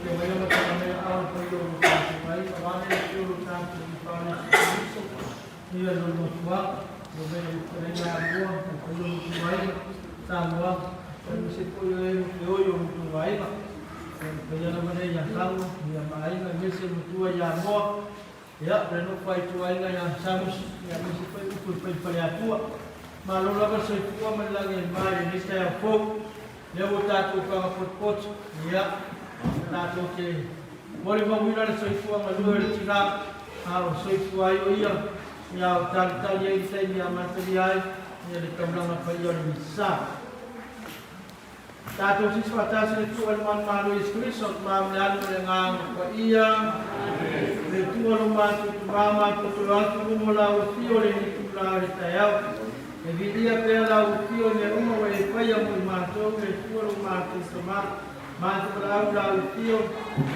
Ia mai amataga mai aao e fai o lo tatou aiga, vaeane le afio o lo tatou Tapaau Iesu Keriso, ia lo nofoaga, lau mai lau fetalaiga Amoa, le paia o lo outou aiga, Samoa. Aemaise foi o e o te oi o outou aiga. Ia le paia lava lea ia Sago, ia ma aiga, aemaise le matua ia Moa, ia le nofo a ituaiga ia Samusu, ia aemaise foi upu e fai i Faleatua. Malo lava le soifua ma le lagi e ma i lenei taeao fou. Lea ua tatou fagapotopoto, ia, tatou te molimauina le soifua galue o le tina, a o soifua ai o ia, ia o talitali ai le taimi e amatalia ai ia le taulaga paia o le Misa. Tatou sisi faatasi le Atua i le manumalo Iesu Keriso, ma ma le Alu ma le Agaga Paia. Le Atua lo matou Tama, matou toe atu i luma o lau afio i lenei itula o le taeao. E viia pea lau afio i mea uma ua e faia mo i matou, le Atua lo matou Tama. Matou valaau i lau afio,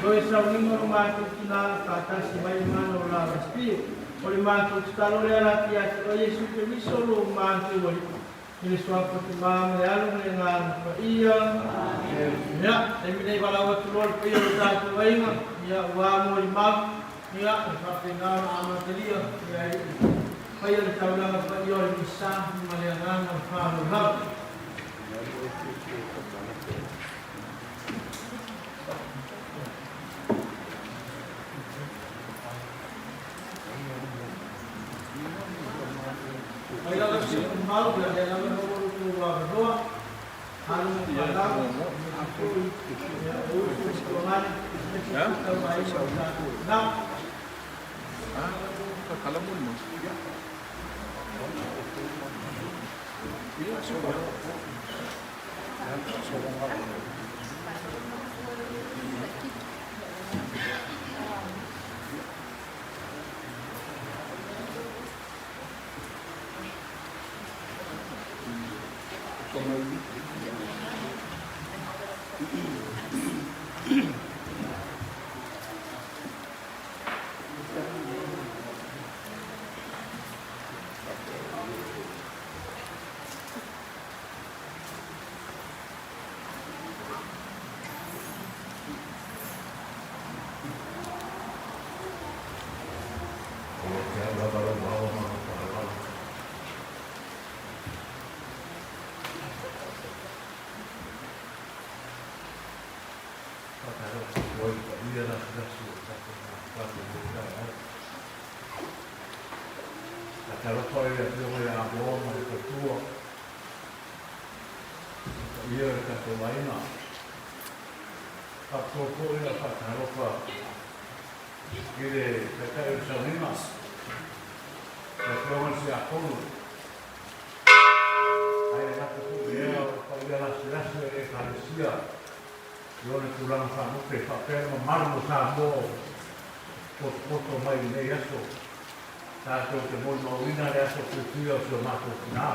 toe sauniga lo matou tina, faatasi mai le mana o lau afio. O le matou tatalo lea laki ia te oe Iesu Keriso lo matou Alii. I le Suafa Tama ma le Alo ma le Agaga Paia. Ia, taimi nei valaau atu loa le paia o lo tatou aiga, ia, ua molimau, ia, e faapena ona amatalia, ia, e faia le taulaga paia o le Misa ma le agaga faaaloalo. Mai lava se mau, ia lea lava na ua outou avanoa, alo ma fanau, aemaise foi ia o uso ma tuagane, aemaise foi tauaiga o tatou tina. Ua te au lava lou ao ma lou faaaloalo. Faatalofa atu ai i le paia lasilasi o le tatou mafutaga i lenei taeao. Faatalofa i le Afioga ia Amoa ma le faletua, le paia o le tatou aiga. Faapitoa foi lau faatalofa i le Taitai o le Sauniga, le Afioga i le Siakono, ae le gata foi i lea o le paia lasilasi o le Ekalesia i ona tulaga faalupe faapea le mamalu o Samoa o potopoto mai i lenei aso tatou te molimauina le aso fiafia o si o matou tina.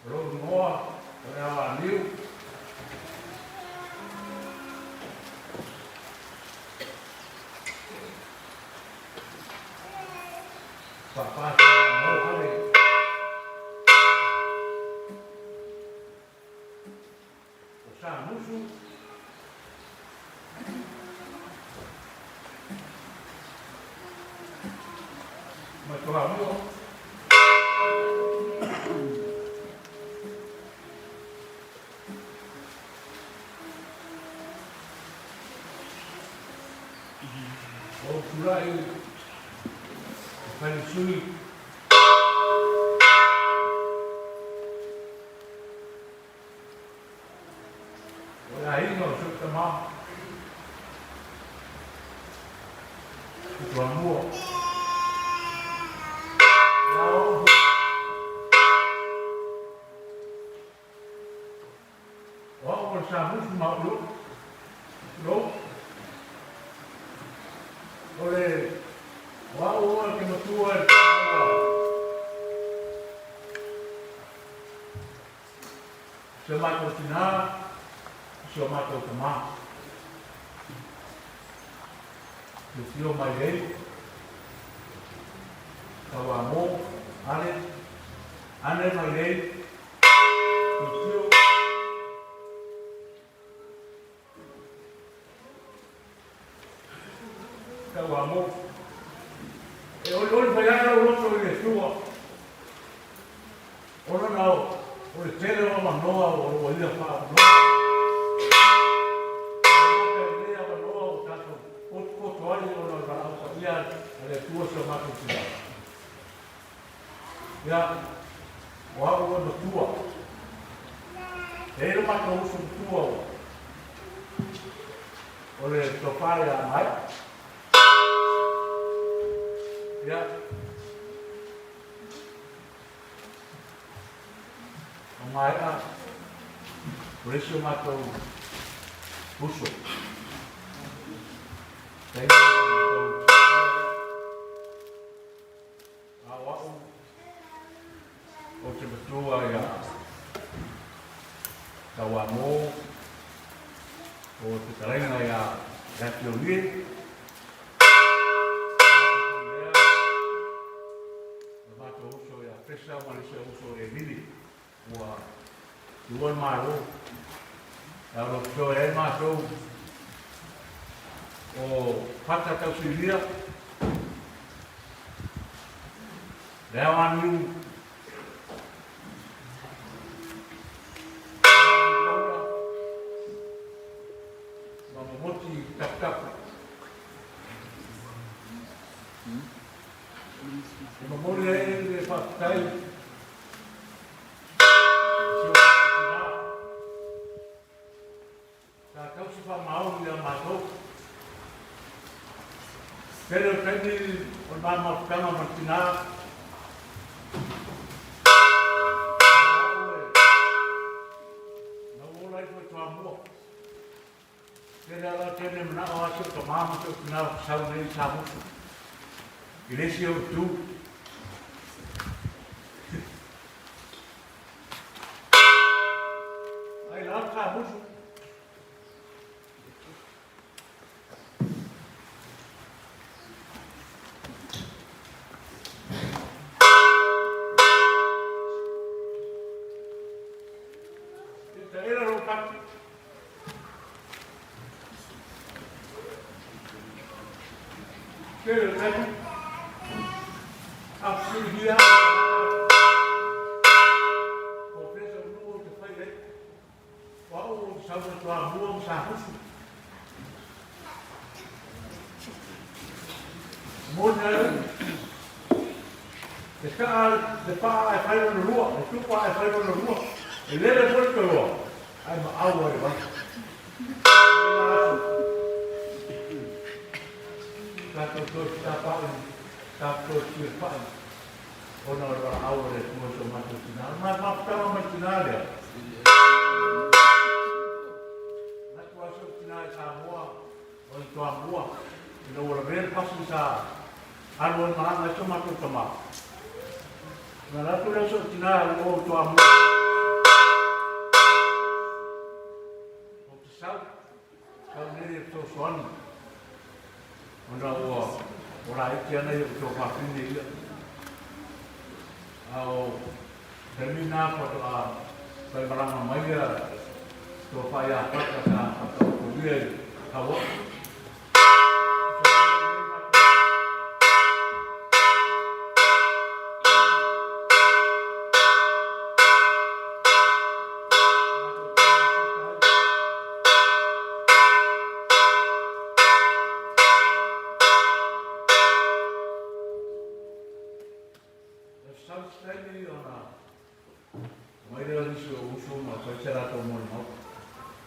O lou igoa o le Aoaniu. Papa mo ale. O sa musu. Ma Toamua. O tulai e fai le sui. O le aiga o si ou tama i Toamua. Ia o O au o le Samusu ma au lou. Lou. O le o au o te matua i le whānau. Si o mātou tinā, si o mātou tamā. Te tio mai ei, tau a mō, ale, ane mai ei, te tio. Tau a mō. E olioli whai ana lau loto i le sua. tele o avanoa o lo o ia faaavanoa. E le gata i lenei avanoa ua tatou potopoto ai ona o le valaau paia a le Atua si o matou tina. Ia, o au e matua. E i ai lo matou uso matua o le tofa ia Maea. Ia, o maea o le isi o matou uso. Taimi o le tou A o au ou te matua iā Tauamō o te fetalaiga iā Leatiolie, o lea o le matou uso iā Pesa ma le isi uso o Emili ua tuua le Malo. E alo fesoe ai matou o Fata Tausilia, Le ao aniu, le ao aniu paula, ma momoti taputapu. E momoli ai le faafetai i si o matou tina. Sa tausi faamaoni ia matou. Tele o taimi o le ma mafutaga ma le tina, o au e na ou ola ifo i Toamua. Tele ala tele manao a si o tama ma si o tina o sau nei i Samusu. I le isi ou itu. Ai la Samusu. Taʻela lou patu. Tele o taimi. A fesiligia au e tagata po o fea se atunuu ou te fai ai. O au ou te sau mai Toamua ma Safufu. Moni ai, e kaa le paa ae fai lona lua, le tupa ae fai lona lua, e lele foi le toloa, ae maau ai vai. Tatou toe fetapaʻi, tatou toe tilfaʻi, ona o le valaau a le Atua i so matou tina. Ma mafutaga mai tina lea. Manatu lava si ou tina i Samoa, o i Toamua, ina ua lavea le pasi sa alu ai malaga ai so matou tama. Ona alu atu lea o si ou tina i o i Toamua. Ou te sau, sau nei e fesoasoani, ona ua o laiti ana ia o tuafafine ia. A o taimi na faatoa fai malaga mai ia tofa ia Pata sa faataotolia i Hawaii. E sau se taimi ona aumai lea o nisi o uso ma fai se latou molimau.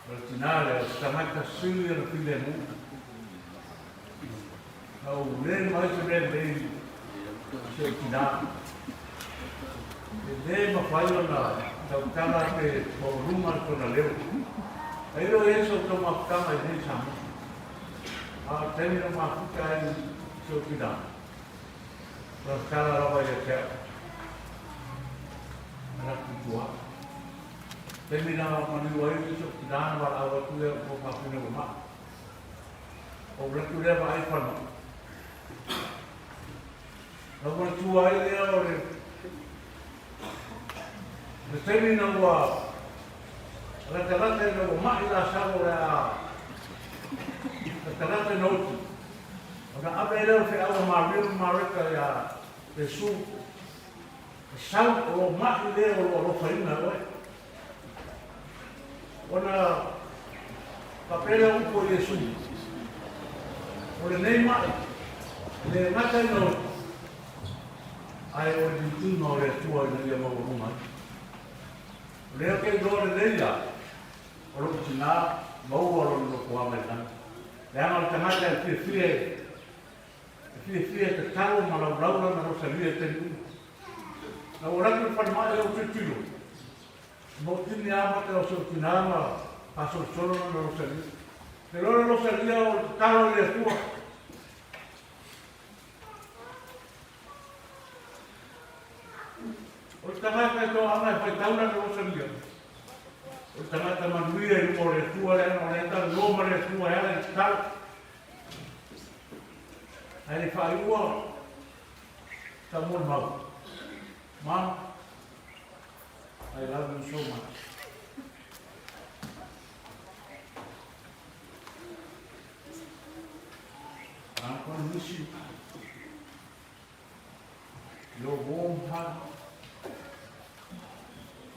O le tina lea, o se tagata sili ona filemu. Na ou le mai se mea lelei i si ou tina. E le mafai ona tautala pe maualuga tona leo. Ai loa i ai so outou mafutaga i nei Samoa. A o le taimi na mafuta ai si ou tina, o le tala lava ia te au. Manatu i tua. Taimi na maliu ai si ou tina na valaau atu lea o fafine ua maa. Ou alu atu lea vaai falemai. Na ou manatua ai lea o le le taimi na ua latalata ina ua maʻi Lasalo o le a latalata ina oti, ona ave ai lea o le feau a Maria ma Mareta iā Iesu, E sau o lou maʻi lea o lo o alofaina e oe. Ona faapea lea o upu a Iesu, O lenei maʻi, e le gata ina oto, ae o le viiga o le Atua ina ia maualuga ai. O lea ou te iloa lelei lava, o lou tinā maua lona nofoaga i lagi. Leaga o le tagata e fiafia e fiafia e tatalo ma laulau lana rosalia i taimi uma. Na ou alu atu i le falemai lea ou tilotilo, Mautini lava mata o si ou tinā ma faasolosolo lana rosalia. Te iloa le rosalia o le tatalo i le Atua. O le tagata e toaaga e faitau lana rosalia, o le tagata manuia i luma o le Atua leaga o lea e talanoa ma le Atua e ala i le tatalo. Ae le faaiua sa molimau. Mom, I love you so much. I'm going to miss you. Your warm hug.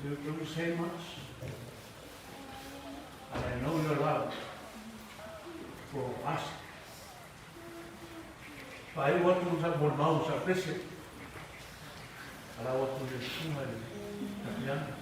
You don't say much, but I know your love for us. Faaiu atu sa molimau sa pese. Alau atu i le susuga i le Tapiana.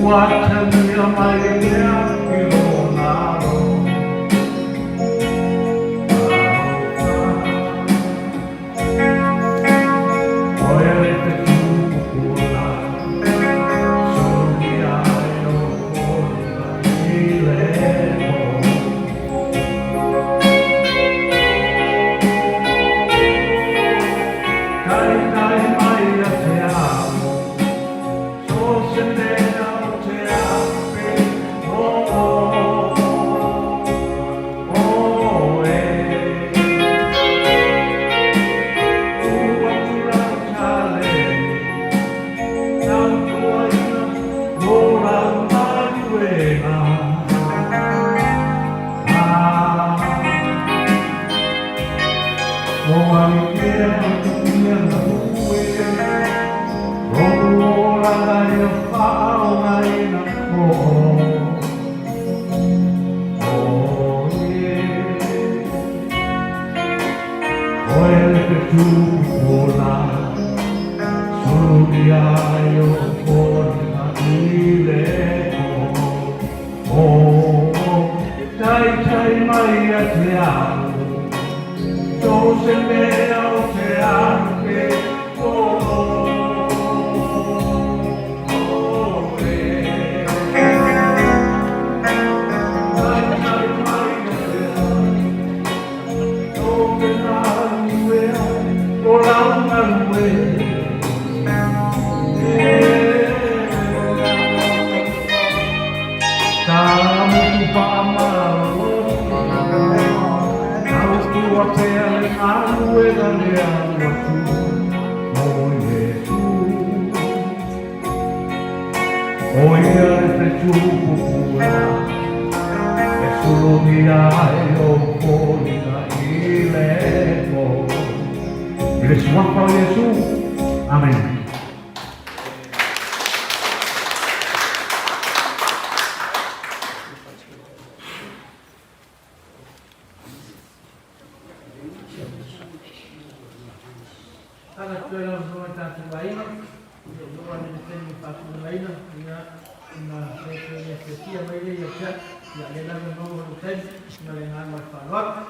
Ua talia mai lea i lona alo. Oe le fetupupuona, sologia ai o kona i le po. Taitai mai a te amo, so se mea o te ape, oh, oh, oh, e. Ua tura tale, tautuaina, mo lau manuela. Taitai mai a te ao, so se mea o te ape, oh, oh, e. Taitai mai a te ao, so te galue ai, o lau galue. Ka mutu whaamalolosi, tautua pea le galuega le alu atu mo Iesu. O ia le fetupupuea, e sulugia ai ou foliga i le po. I le suafa o Iesu. Amene. Ala atu ai lau Afioga i tatou aiga, ia oo ane le taimi faatulagaina, ia, ona toe fiafia mai lea ia te au. Ia lea lava e maua lou taimi ma le agaga o le faaaloalo.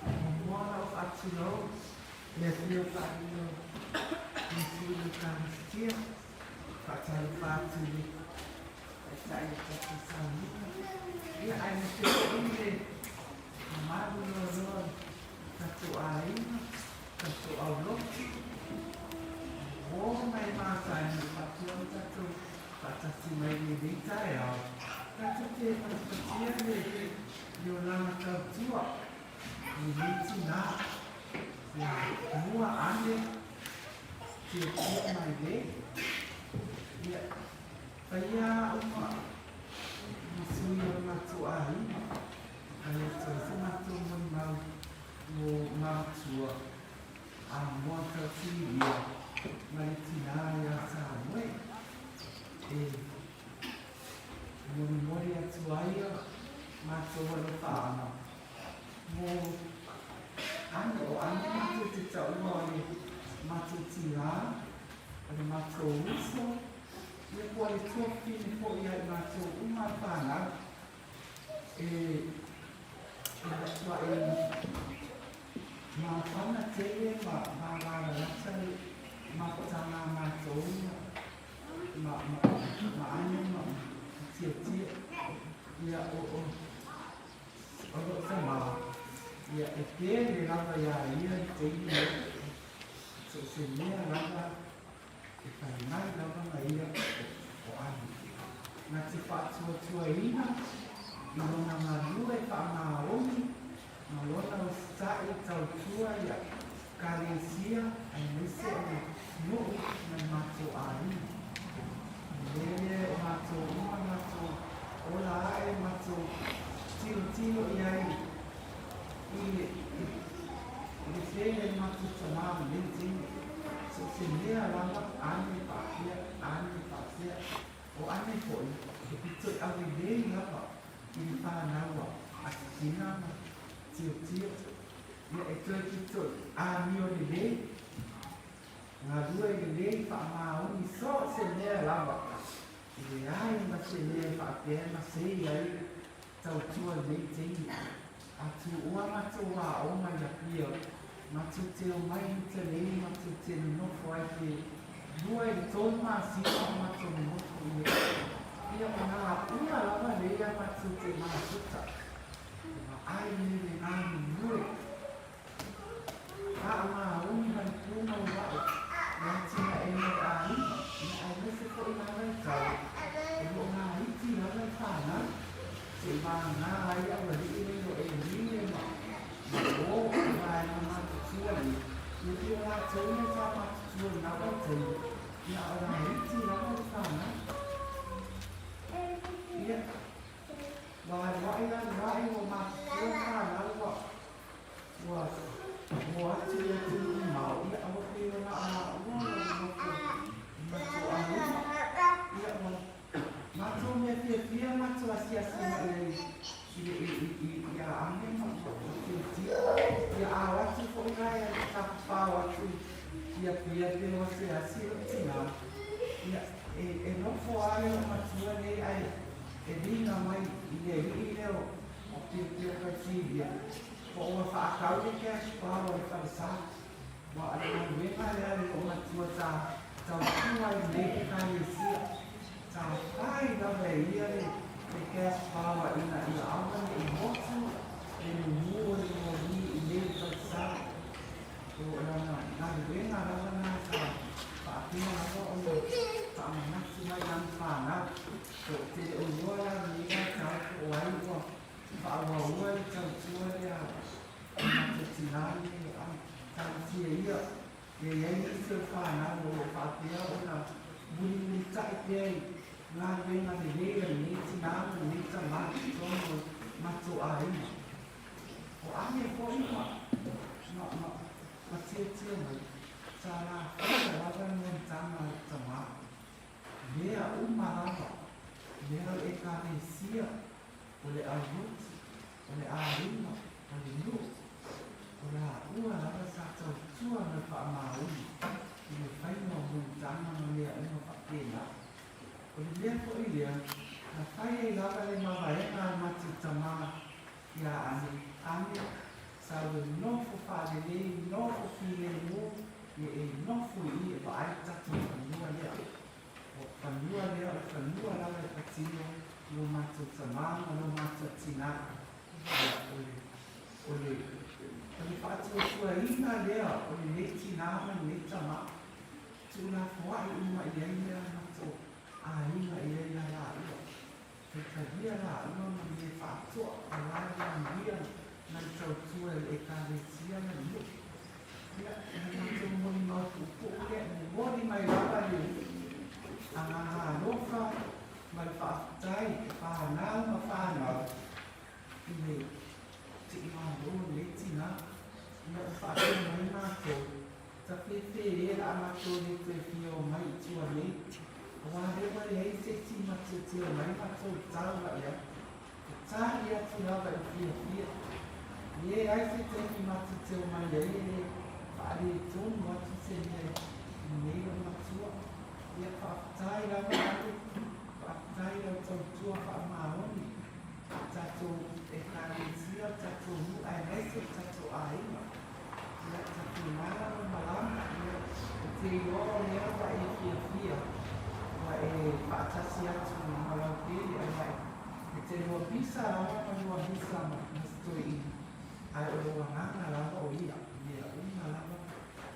Muamua ona ou faatulou i le afio faaiu o Iesu i le Eukaristia. Faatalofa atu i le Taitai o tatou Sauniga, ia aemaise foi le mamalu loaloa o tatou aiga, tatou aulotu, o nai mataina faapea ona tatou faatasi mai i lenei taeao, tatou te patipatia le olaga tautua i lenei tinā ia mua ane tiatia mai le ia paia uma ma sui o le matou aiga fai atu ai se matou molimau mo matua a moa tausilia ma le tinā iā Samoe e molimoli atu ai o matou alofaaga mo ane o ane matou te taua o le matou tinā o le matou uso ia po o le tuafafine foi ia i matou uma a fanau e e matuai mafana tele ma malalata le mafutaga a matou ma ma ma ane ma tiatia ia o o o loo tama ia e pele lava ia ia i taimi nei so o se mea lava e fai mai lava ma ia o ane na te faatuatuaina i lona galue faamaoni ma lona usitai tautua ia Kalesia aemaise o le nuu ma le matou aiga. O le mea lea o matou uma matou ola ae matou tilotilo i ai i le i le pele le matou tamā lenei taimi. So o se mea lava ane faapea, ane faapea. O ane foi e pito i ave lelei lava i le fanau a Titina ma Tiotio. Ia e toe pito i amio lelei, galue lelei faamaoni so o se mea lava. E leai ma se mea e faapea ma sei ai le tautua i nei taimi. A tuua matou aoga i Apia, matou te omai i uta nei matou te nonofo ai pe lua i le tolu masina o matou nonofo i nei. Ia o nā ua lava nei a matou te mafuta. E vaai nei le galulue. Faamaoni ma le pumau ao i atinaeina o aiga, ia aemaise foi nā vaitau o lo o gaiti lava i fanau, se i vagana ai aualii nei o Elime ma ma o i vaega matutua nei, ia pei o latou nei sa matutua i nā vaitaimi, ia a o gaiti lava i fanau. Ia, ua aluaʻe aluaʻe ua matutua fanau ua Ua o atu i atunuu mamao, ia ua pei ona alaua ua nonofo i matou aiga. Ia ua matou mea fiafia matou asiasi mai ai i le i i i ia Ane ma ma Tiutia. Ia a o atu foi la ia tapapao atu i Apia pe o asiasi lou tinā. Ia e e nofo lava le loomatua nei ae e liga mai i le alii lea o o Tiutia Kaitilia. Po o ua faatau le cash power i falesa. Ua o le galuega lea a le loomatua sa tautua ai nei Ekalesia. Sa fai lava e ia le le cash power ina ia aua ne i motu le mumu o le moli i nei falesa. O lana galuega lava na sa faatino lava ona faamanatu mai lana fanau. Po o te le o iloa la lenei vaitau po o ai ua Faaauaua le tautua lea a matou tinā nei a talosia ia ia i ai nisi o fanau o lo o faapea ona mulimulitai pea i galuega lelei a lenei tinā ma lenei tamā i totonu o matou aiga. O ane foi ma ma ma ma tietie mai sa lafoga lava le monotaga a le tamā. Mea uma lava, mea o le Ekalesia, o le aulotu, o le aiga, o le nuu, o laua lava sa tautua ma le faamaoni i le faiga o monotaga ma mea uma faapena. O le mea foi lea na fai ai lava le mavaega a le matou tamā ia Ane, Ane, sa ua nofo faalelei, nofo filemu, ia e nofo i i e vaai le tatou fanua lea. O fanua lea o le fanua lava e patino lo matou tamā ma lo matou tinā. Ia, o le, o le, o le faatuatuaina lea o lenei tinā ma lenei tamā. Tuulafoai uma i ai mea matou aiga i ai ia laua. Faitalia laua ma mea faatoa aua le manuia ma le tautua i le Ekalesia ma le nuu. Ia, na matou molimau puupuu lea, momoli mai lava le agaga alofa ma le faafetai i fanau ma fanau i le tiimalo o lenei tinā. Ina ua faapea mai matou, Tafefe e la matou le toe fia omai i tua nei, aua lea ua leai se isi matiotio mai matou taula i ai. E tali atu lava i le fiafia. Leai se taimi matiotio mai ai e le faaletonu atu se mea i nei lou matua. Ia faafetai lava Ale, faafetai lau tautua faamaoni i tatou Ekalesia, o tatou nuu aemaise o tatou aiga. Ia, tatou lava malama, ia, ou te iloa o lea ua e fiafia, ua e faatasi atu ma lau pele, ae ua e te lua pisa lava ma lua misa ma si toeaina, ae o lou agaga lava o ia, mea uma lava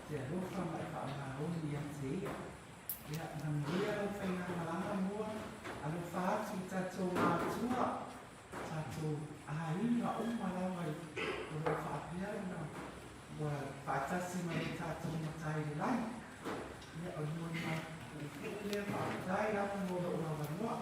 te alofa ma e faamaoni ia te ia. Ia, manuia lau faigamalaga mua, alofa atu i tatou matua, Tatou aiga uma lava o lo o faapea ona ua faatasi ma lo tatou matai i le lagi. Ia, o le molimau puupuu lea, faafetai lava mo lou avanoa.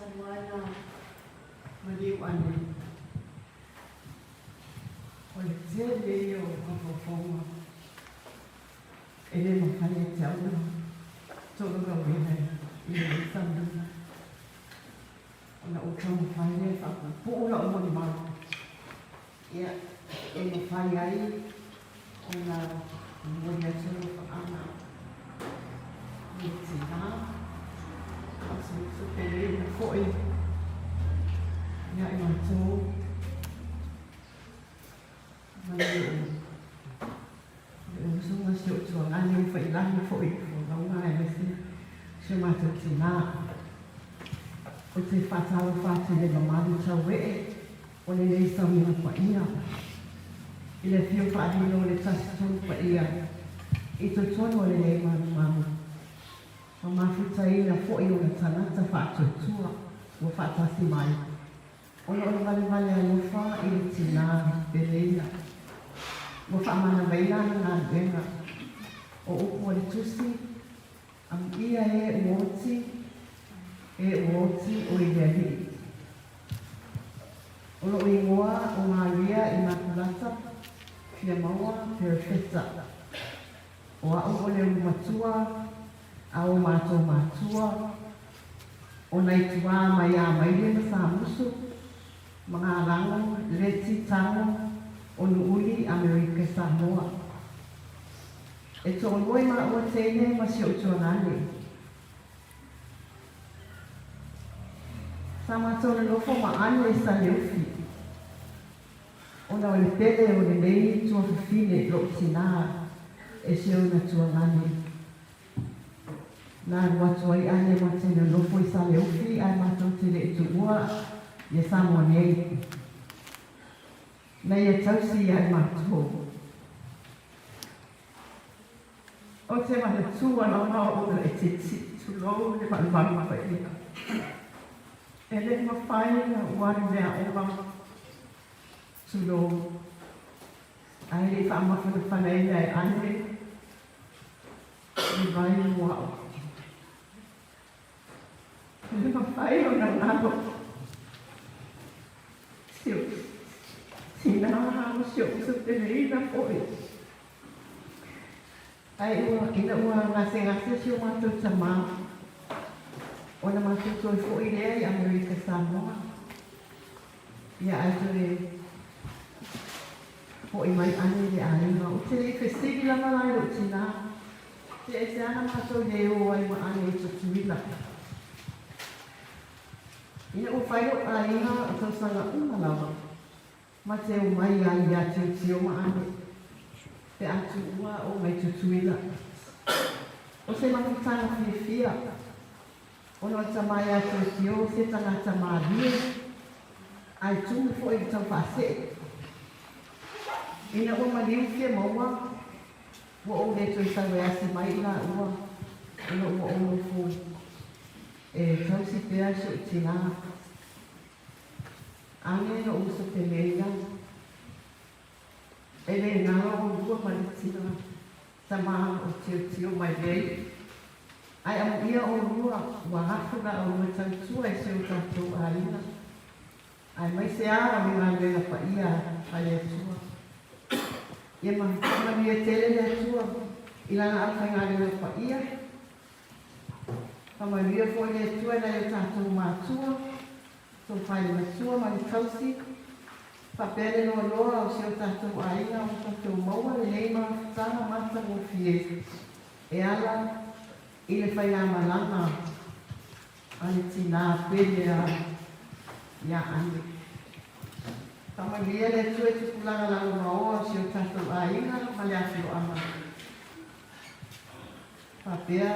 Talu ai na maliu ane o le tele ia o mafaufauga e le mafai e te au ona tolaulauina i lenei taulaga. Ona ou taumafai lea e faapuupuu lau molimau, ia, e mafai ai ona momoli atu alofaaga i le tinā, faasopoleina foi ia i matou ma le uso ma si ou tuagane ua faiilagi foi i folauga aemaise si o matou tinā. Ou te faatalofa atu i le mamalu tauee o lenei sauniga paia, i le afio faalilo o le Tasi Tonu Paia i totonu o lenei malumalu, ma mafutaina foi ona tagata faatuatua ua faatasi mai ona o le valevale alofa i le tinā peleina ua faamanavaina ana galuega. O upu a le Tusi, Amuia e ua oti, e ua oti o i le Alii. O lou igoa o Maria Imakulata Fiamaua Perofeta. O a'u o le ulu matua a o matou matua, o nai tuā mai a Maile ma Samusu, ma Galago, Leti, Tago, o Nu'uli, Amerika, Samoa. E toʻolua i maʻua teine ma si oʻu tuagane. Sa matou nonofo ma ane i Saleufi, ona o le pele o lenei tuafafine loʻu tinā e si ona tuagane. Na alu atu ai ane ma te nonofo i Saleufi ae matou te leʻi tuua ia Samoa nei. Na ia tausi ia i matou. Ou te manatua lava o ou laitiiti, tulou le malumalu paia. E le mafai ona ou alu i le aoga, tulou, ae le i faamafanafanaina e ane le vai mo au. E le mafai ona galo si ou tinā ma si ou uso peleina foi. Ae ua, ina ua gasegase si o matou tamā, ona matou toe foi lea i Amerika Samoa, ia ae toe foi mai ane i le aiga. Ou te le i fesili lava la i lou tinā, pe aisea na matou le o ai ma ane i Tutuila. Ina ua fai lou aiga o tausaga uma lava, Ma te omai ai ia Tilotilo ma Ane, pe a tuua o mai Tutuila. O se mafutaga fiafia, ona o le tama ia Tilotilo se tagata malie, ae tumu foi i le taufaasee. Ina ua maliu fia maua, ua ou le toe sau e asi mai i laua, ona ua ou nofo e tausi pea si ou tinā. Ane lou uso peleina, e le galo oulua ma le tina tama o tiotio mai nei, ae amuia oulua ua afu la oulua tautua i si o tatou aiga, aemaise a o le galuega paia a le Atua. Ia manuia tele le Atua i lana aufaigaluega paia. Faamanuia foi le Atua i nai o tatou matua, Tofa i le Matua ma le Tausi, faapea le loaloa o si o tatou aiga ua tatou maua lenei mafutaga matagofie e ala i le faigamalaga a le tinā pele a ia Ane. Faamanuia le Atua i tupulaga lalovaoa o si o tatou aiga ma le afioaga. Faapea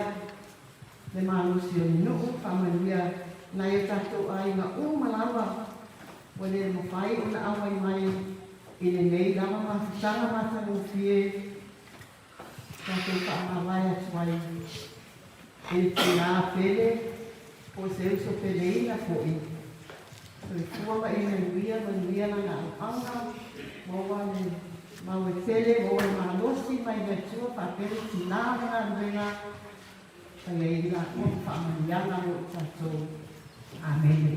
le malosi o le nuu, faamanuia nai o tatou aiga uma lava ua le mafai ona auai mai i lenei lava mafutaga matagofie tatou faamavae atu ai i le tinā pele po o se uso peleina foi. Soifua ma ia manuia, manuia lana auauna, maua le mau e tele, maua le malosi mai le Atua faapea le tinā o le galuega fai ai i laua ma faamanuiaga mo i tatou. Amene.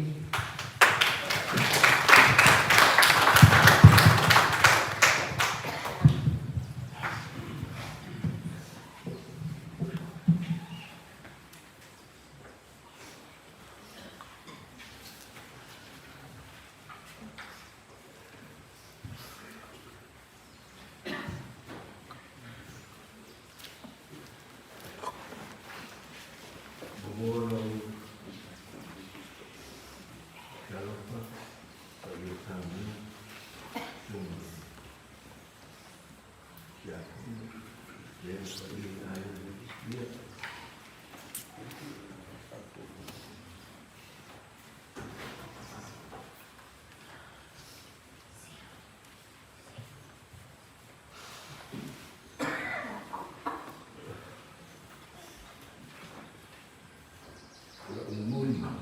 Momoli lau fealofa paia Samoa, Susuga Siakiina, lea paia i aiga ia. O lau molimau.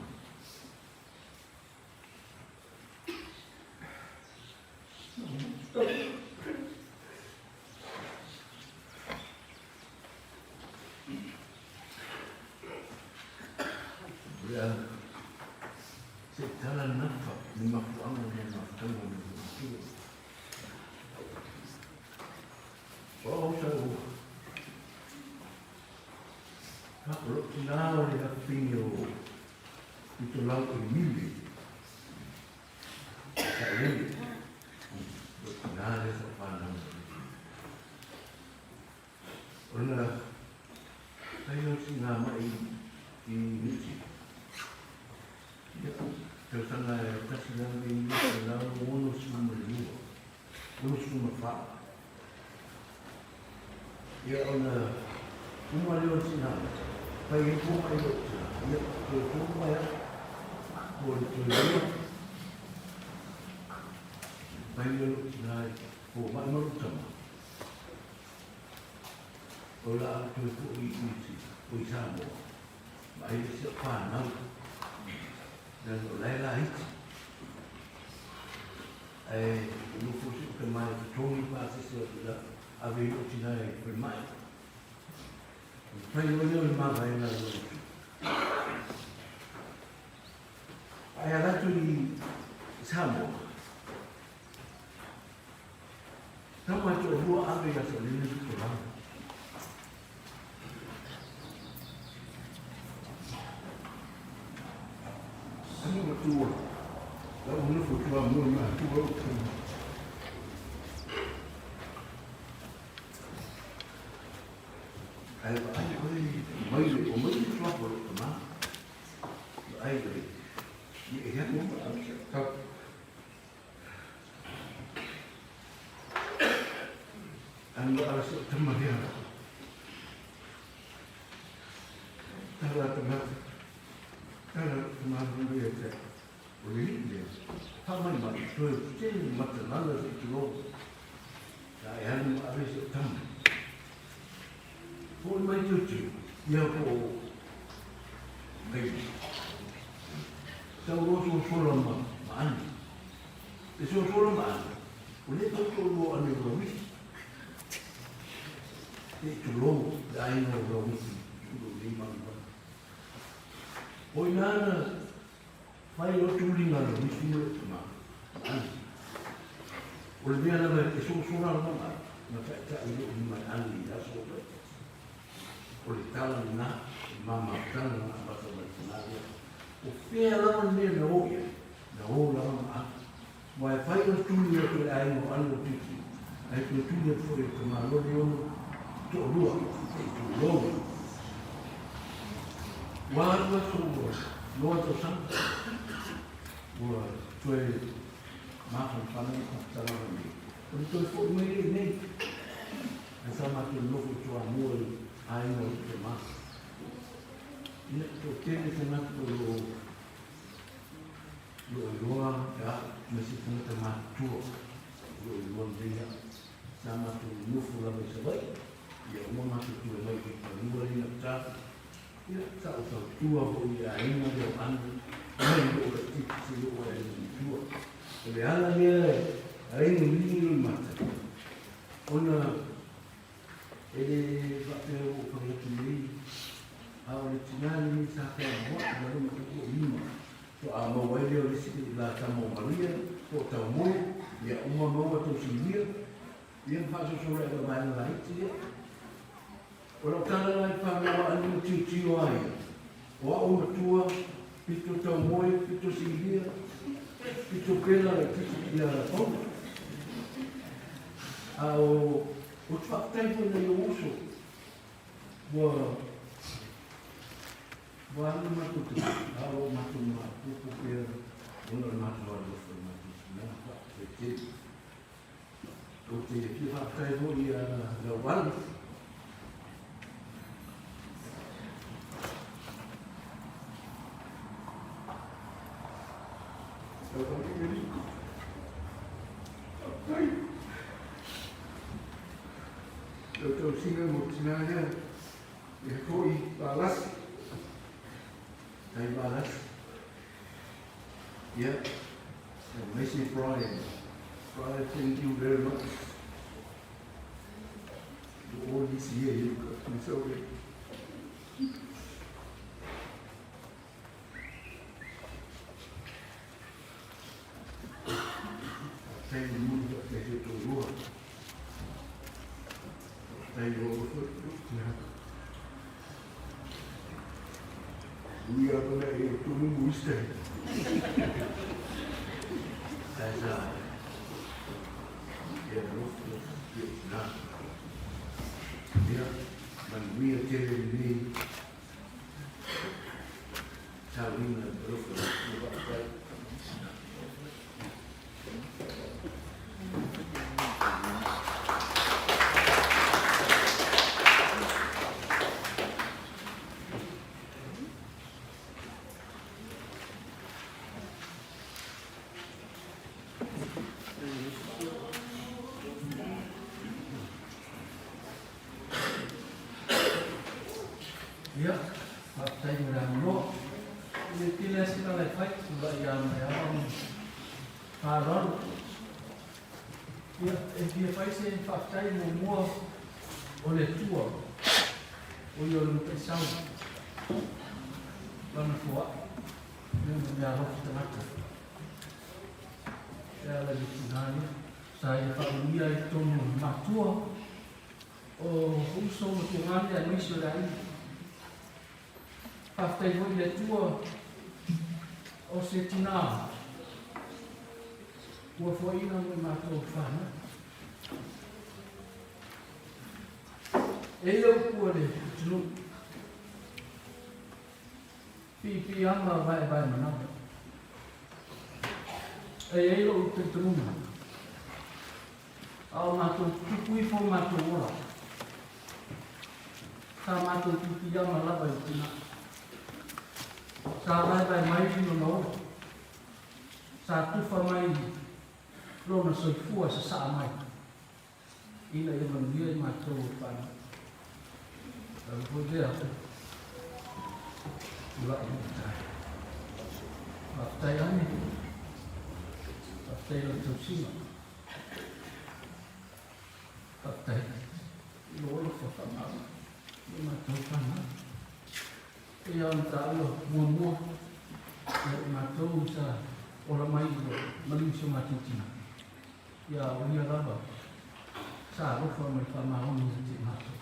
Ia, se i tala nafa le mafuaaga o le mafutaga o le Atua. O au sa ou o lou tinā o le afafine o Pitolau Emile Saʻulele, lou tinā lea sa ou fanau mai ai. Ona fai lea o sina mai i Niu Sila. Ia, tausaga e 1962, 64. Ia, ona uma lea o sina mai, fai ai fua mai lou tina, ia, toe fua mai au, po o le toe lua. Fai lea o lou tina i fomai ma lou tama. O le a ou toe foi i Samoa, vaai le si au fanau, leaga o la e laiti. Ae nofo si ou tama e totogi pasese atu i ave i lou tina i le falemai. Ona fai loa lea o le mavaega a lona matua. Ae ala atu i Samoa, tama e toalua ave ia Saolele le tulaga. Ana matua, la ua nofo Toamua i matua o tama. Ae vaai oe mai le o mai le tuapo o lou tama. Vaai oe, i e hea mo Tau. Anu ala se tama lea. Tala tama. Tala tama lea te. O le alii lea, faamai mai, toe tele matalala se i tulou. Sa e alu ma ave si ou tama. Foi mai tilotilo, ia po o David. Tau loa sosola ma, ma Ane. E sosola ma Ane, o lea tau toalua o Ane o Lauisi. Se i tulou le aiga o Lauisi, tulou nei malumalu. O ina na Fai loa tuliga a Lauisi ma lou tama, ma Ane. O le mea lava e sosola lava ma Ane, na taitai lou lima e Ane i aso taitasi. O le tala lena, le mama tala na amata mai tina lea. O fea lava le mea na o i ai, na o lava ma Ane. Aua e fai o le tuli atu e le aiga o Ane o Titi, ae toe tuli atu foi e le tamaloa le ono toalua, se i tulou. Ua alu aso ua loa tausaga, ua toe mafanafana le faamatalaga nei. O le toe foi mai lea i inei, ae sa matou nofo i Toamua i aiga o lou tama. Ina toatele tagata o lo o lo o iloa e au ma se tagata matutua o lo o iloa lelei au. Sa matou nofo lava i Savaii, ia uma matou tulai mai i Vaipalua lea i gauta. Ia, sa ou tautua foi i le aiga lea o Anu, mai lou laitiiti seia oo ai i le matua. O le ala lea e ala ai ona ligi lou mata, ona e le faapea ua ou fai atu nei, a o le tina lenei sa fealuai ma lona tapuailima, faatoa maua ai lea o le isi la tama o Maria po o Taumoe, ia uma maua tausilia, ia ma faasoasoa ai ma vaega laiti ia. O lau tala la i fanau a Anu ma tilotilo a ia, o a'u matua, pito taumoe, pito silia, pito pela laitiiti ia Paula. A o ou te faafetai foi i nai ou uso ua ua alu le matou taimi, a o lo o matou maopoopo pea ona o le matou alofa i le matou tina. Faafetai tele. Ou te fia faafetai foi ia Laualu. Lau tausiga mo tina lea, ia foi Valasi. Tai Valasi. Ia, aemaise Brian. Brian, thank you very much. For all these years you got me so well. Faafetai i le muli faafetai i si ou toalua. Faafetai i lou alofa i lou tina. Ui lava na e o tumumu ista. Ae sa e alofa i ou tina. Ia, manuia tele lenei sauniga alofa i le faafetai. Ia, faafetai mo le avanoa. E le tele lava se tala e fai, tulai lava mai ava ma faaaloalo. Ia, e fia fai se faafetai muamua o le Atua, o ia o le Mataisau, Lana foai, mea ma meaalofa tagata. E ala i le tina lea, sa ia faamanuia ai i totonu o matua, o uso ma tuagane aemaise o le aiga. Faafetai foi i le Atua o se tina ua foaiina mo i matou fanau. E i le upu a le atunuu, piipiiama vaevae manawa. E i ai lou talitonuga, A o matou tupu ifo o matou ola, sa matou piipiiama lava i le tina. Sa vaevae mai lona ola, sa tufa mai lona soifua sasaa mai, ina ia manuia i matou o fanau. Lalo foi lea, tulai i tai. Faafetai ane, faafetai lau tausiga. Faafetai i lou alofa faamalo i matou fanau. E pei ona taua muamua, ia i matou sa ola mai i le maliu i si o matou tina, ia o ia lava sa alofa ma le faamaoni ia te matou.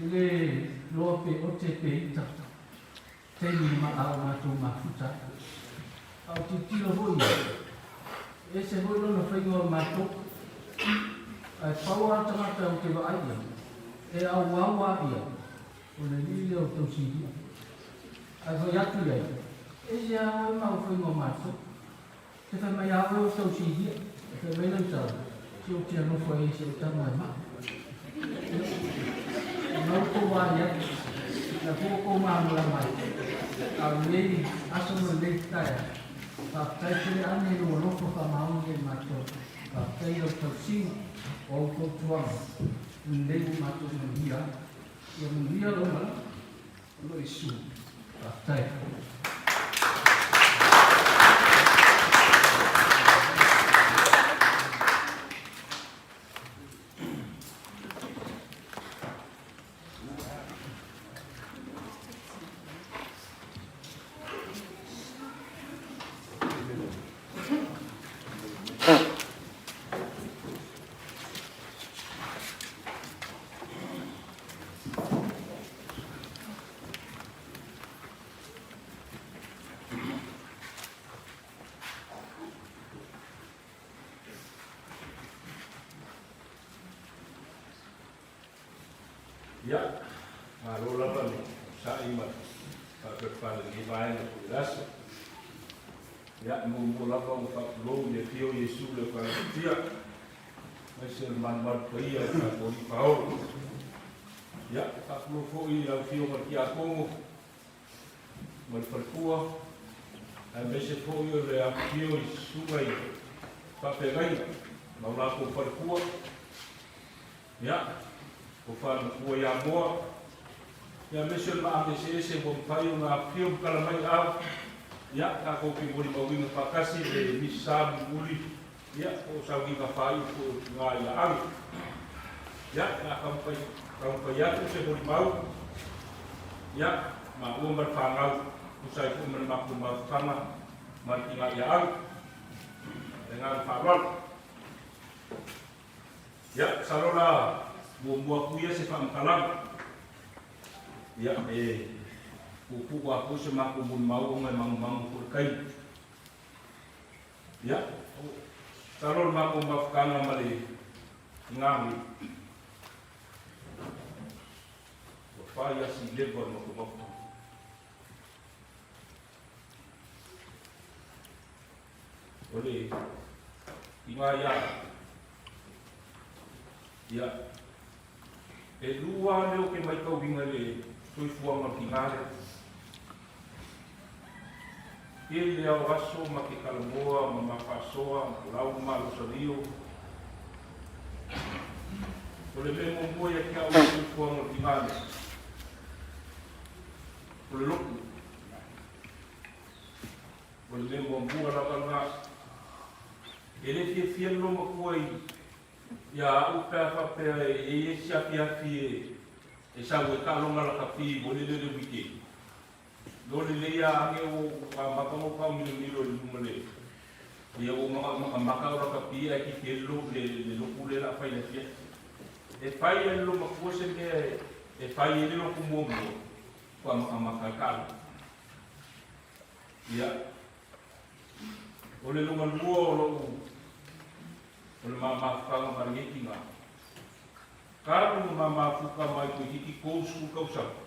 E le loa pe ote pe ita taimi ma a o matou mafuta ai. A o tilotilo foi ia, e ese foi lona faiga o matou. Ae pau lava le tagata ou te vaai i ai, e auau lava ia, o le alii lea o Tausilia. Ae fai atu i ai, e ese lava oe ma au faiga o matou. Te fai mai a oe o Tausilia, e fai mai lau tala, se ou te alofa i ai se ou tama e maa. E mau tou wā i ai, na po kou malamalama ai. A o lenei aso ma lenei taeao, faafetai tele ane i lou alofa faamaoni ia i matou. Faafetai i lau tausiga o au fautuaga i lenei ua matou manuia ai. Ia manuia lau malaga. O lo o Iesu. Faafetai. Ia, malo lava le sa'i ma faapefale lenei vaega o le aso. Ia, e muamua lava ona faatulou i le afio o Iesu le Eukarisatia, aemaise o le malumalu paia o tatou Alii Paolo. Ia, e faatulou foi i lau Afioga i le Tiakono ma le faletua, aemaise foi o le afifio i susuga i faafeagaiga ma o latou faletua. Ia, o faalematua ia Moa, ia aemaise o le maame eseese ua mafai ona afifio ma tala mai au. Ia, tatou te molimauina faatasi le misa mulimuli, ia, po o sauniga faaiu foi o tina ia ave. Ia, o le a taumafai, taumafai atu se molimau, ia, maua ma le fanau, tusa ai foi ma le matou mafutaga ma le tina ia ave. Le agaga faaaloalo. Ia, masalo la muamua atu ia se faamatalaga. Ia, e puupuu lava foi se matou molimau ona e magumagu foi le taimi. Ia, masalo le matou mafutaga ma le tina nei, ua fai lava si leva o le matou mafutaga. O le tina ia, ia, e lua mea ou te matauina i le soifuaga o le tina lea. Tele lava o aso ma te talanoa ma ma faasoa ma lau ma malosalio. O le mea muamua ia te au i le soifuaga o le tina lea, silafia le loomatua i ia a'u pe a faapea e i ai isi afiafi e sau ai taaloga lakapi mo le le weekend. Lo lelei a age ua ou amata ona ou taumilomilo i luma le ia ua ou manao e makamaka au lakapi ae kiki ai le le lotu lea o le a fai i le afiafi. E fai e le loomatua se mea e fai ai le lotu muamua faatoa makamaka ai taaloga. Ia, o le lona lua o lou o le ma mafutaga ma lenei tina, talu ona ma mafuta mai toeitiiti 30 tausaga,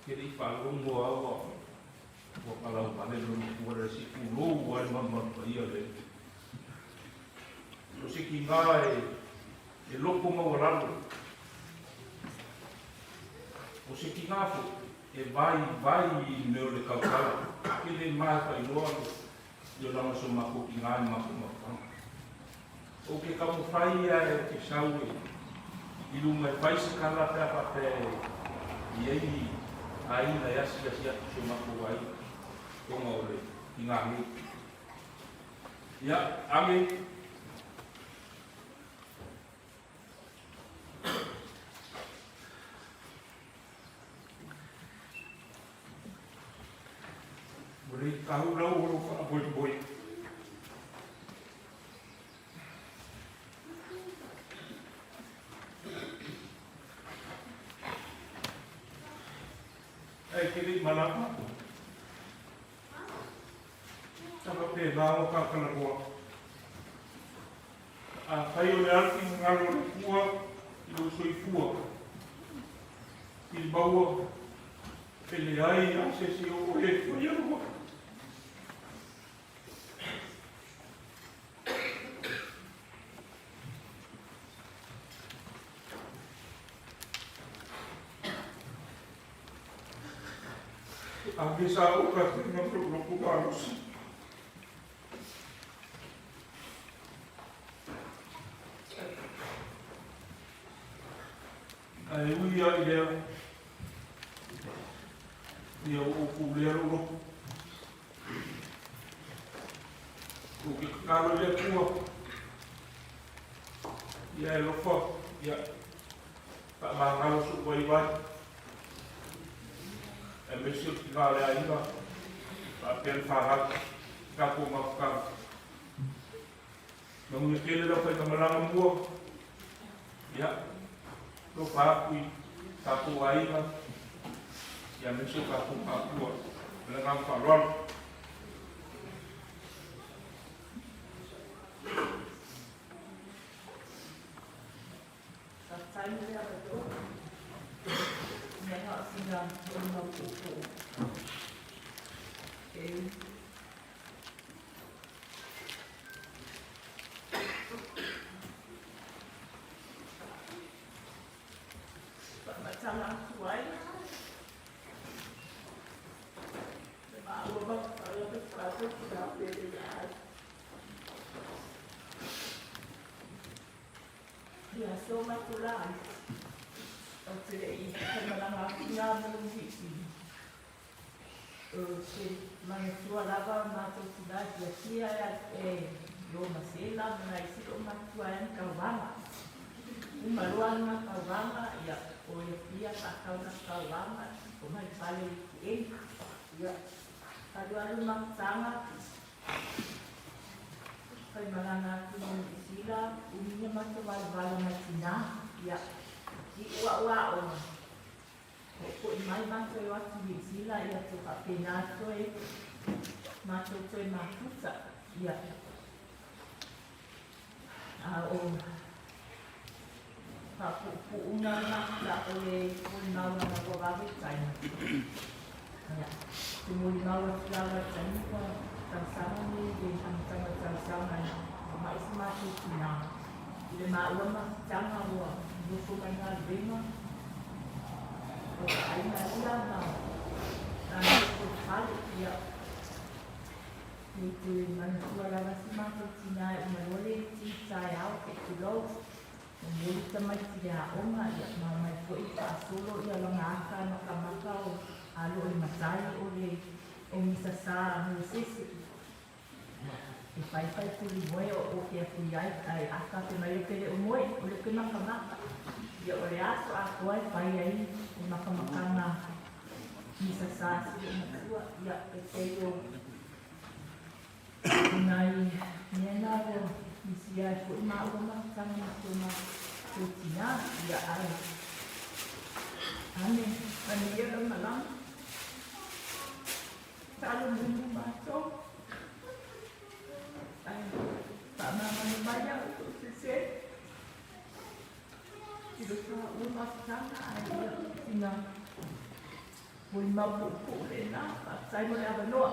ke le i faalogo lava ua ua palauvale le matua le si pulou ai le malumalu paia le o se tina e loto maualalo o se tina foi e vaivai i mea o le tautala ke le ma e faailoa le olaga o si o matou tina i le matou mafutaga. Ou te taumafai ia e te sau e i luma e fai se tala pe a faapea e i ai ni aiga e asiasi atu i si o matou aiga ona o le tina nei. Ia, age. Ua le tau lau o lou faamoemoe. Ae e te le i malama. Sa faapena ona ta talanoa. Afai o le a le finagalo o le Atua i lou soifua, i le maua, e leai lava se isi o oe e faia loa. Age sa ou ka tena lou loto malosi. Ae ui lava i lea, ia ua ou pulea lou loto. Ou te tatalo i le Atua, ia e alofa, ia faamagalo sou vaivai, aemaise o le tina o le aiga, faapea le fanau, tatou mafutaga. Manuia tele lau faigamalaga mua, ia, alofa atu i tatou aiga, ia aemaise o tatou matua. Ma le agaga faaaloalo. Faafetai mo le avanoa. Mea na o sina molimau puupuu. E faamatala atu ai le maua mafutaga ma tatou tina pele ia ai. Ia so matou la ai. Ou te le i faimalaga atu ia mo Niu Ou te manatua lava o matou tina e fiafia e lo masela ma nai isi loomatua ai ana tauvaga. Uma loa lana tauvaga, ia, o ia fia faatau lana tauvaga, o mai fale i Kuʻeni. Ia, alualu mafutaga, faimalaga atu i Niu Sila, umi na matou valavala mai tina, ia, i uaʻuaʻoga. Hoʻokoʻi mai mātou e o atu i Niu Sila ia tou faapena toe mātou toe mafuta ia a o faapuupuuga na la o le molimau ana ua vave i taimi ia te molimau atu lava i taimi ua tausaga nei le amataga o tausaga ua maʻi si mātou tinā i le māua mafutaga ua nofo mai galuega o ka aiga ia ma na nofo i fale ia e te manatua lava si mātou tinā e uma loa le ti taeao pe tulou momoli tamaiti i le aoga ia ma omai foi faasolo ia lana aka makamaka o alo o le matai o le o Misasa Mosese. E faifai tuli moe o o ke aku iai ai aka te mai o pele o moe o le ke makamaka. Ia o le aso atoa e fai ai le makamakana i sasā si o matua ia e pei o nai mea na ua misia ai fo'i maua mafutaga ma si o matou tinā ia ae ame manuia lau malama. Taalumumu matou ae faamagalo mai au i lou sese i lo taua mafutaga ae ia sina molimau puupuu lena. Faafetai mo le avanoa.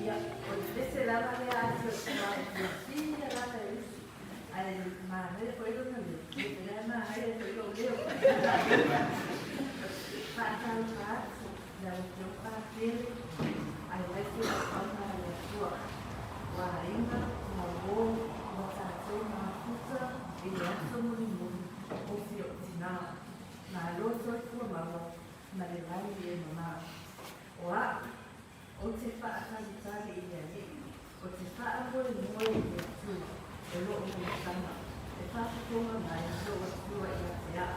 Ia, o le pese lava lea a si ou tama ua fia lava e usu, ae manaia foi lona leo, o lea e manaia foi lou leo. Faatalofa atu i lau Afioga Patele, aemaise o auauna a le Atua, o aiga ma uo ma tatou mafuta i le aso mulimuli o si ou tinā. Malo soifua maua ma le lagi e mamā. O a'u Ou te faatalitali i le Alii, ou te faamoemoe i le Atua, o loo monotaga, e faafofoga mai lou Atua ia te au.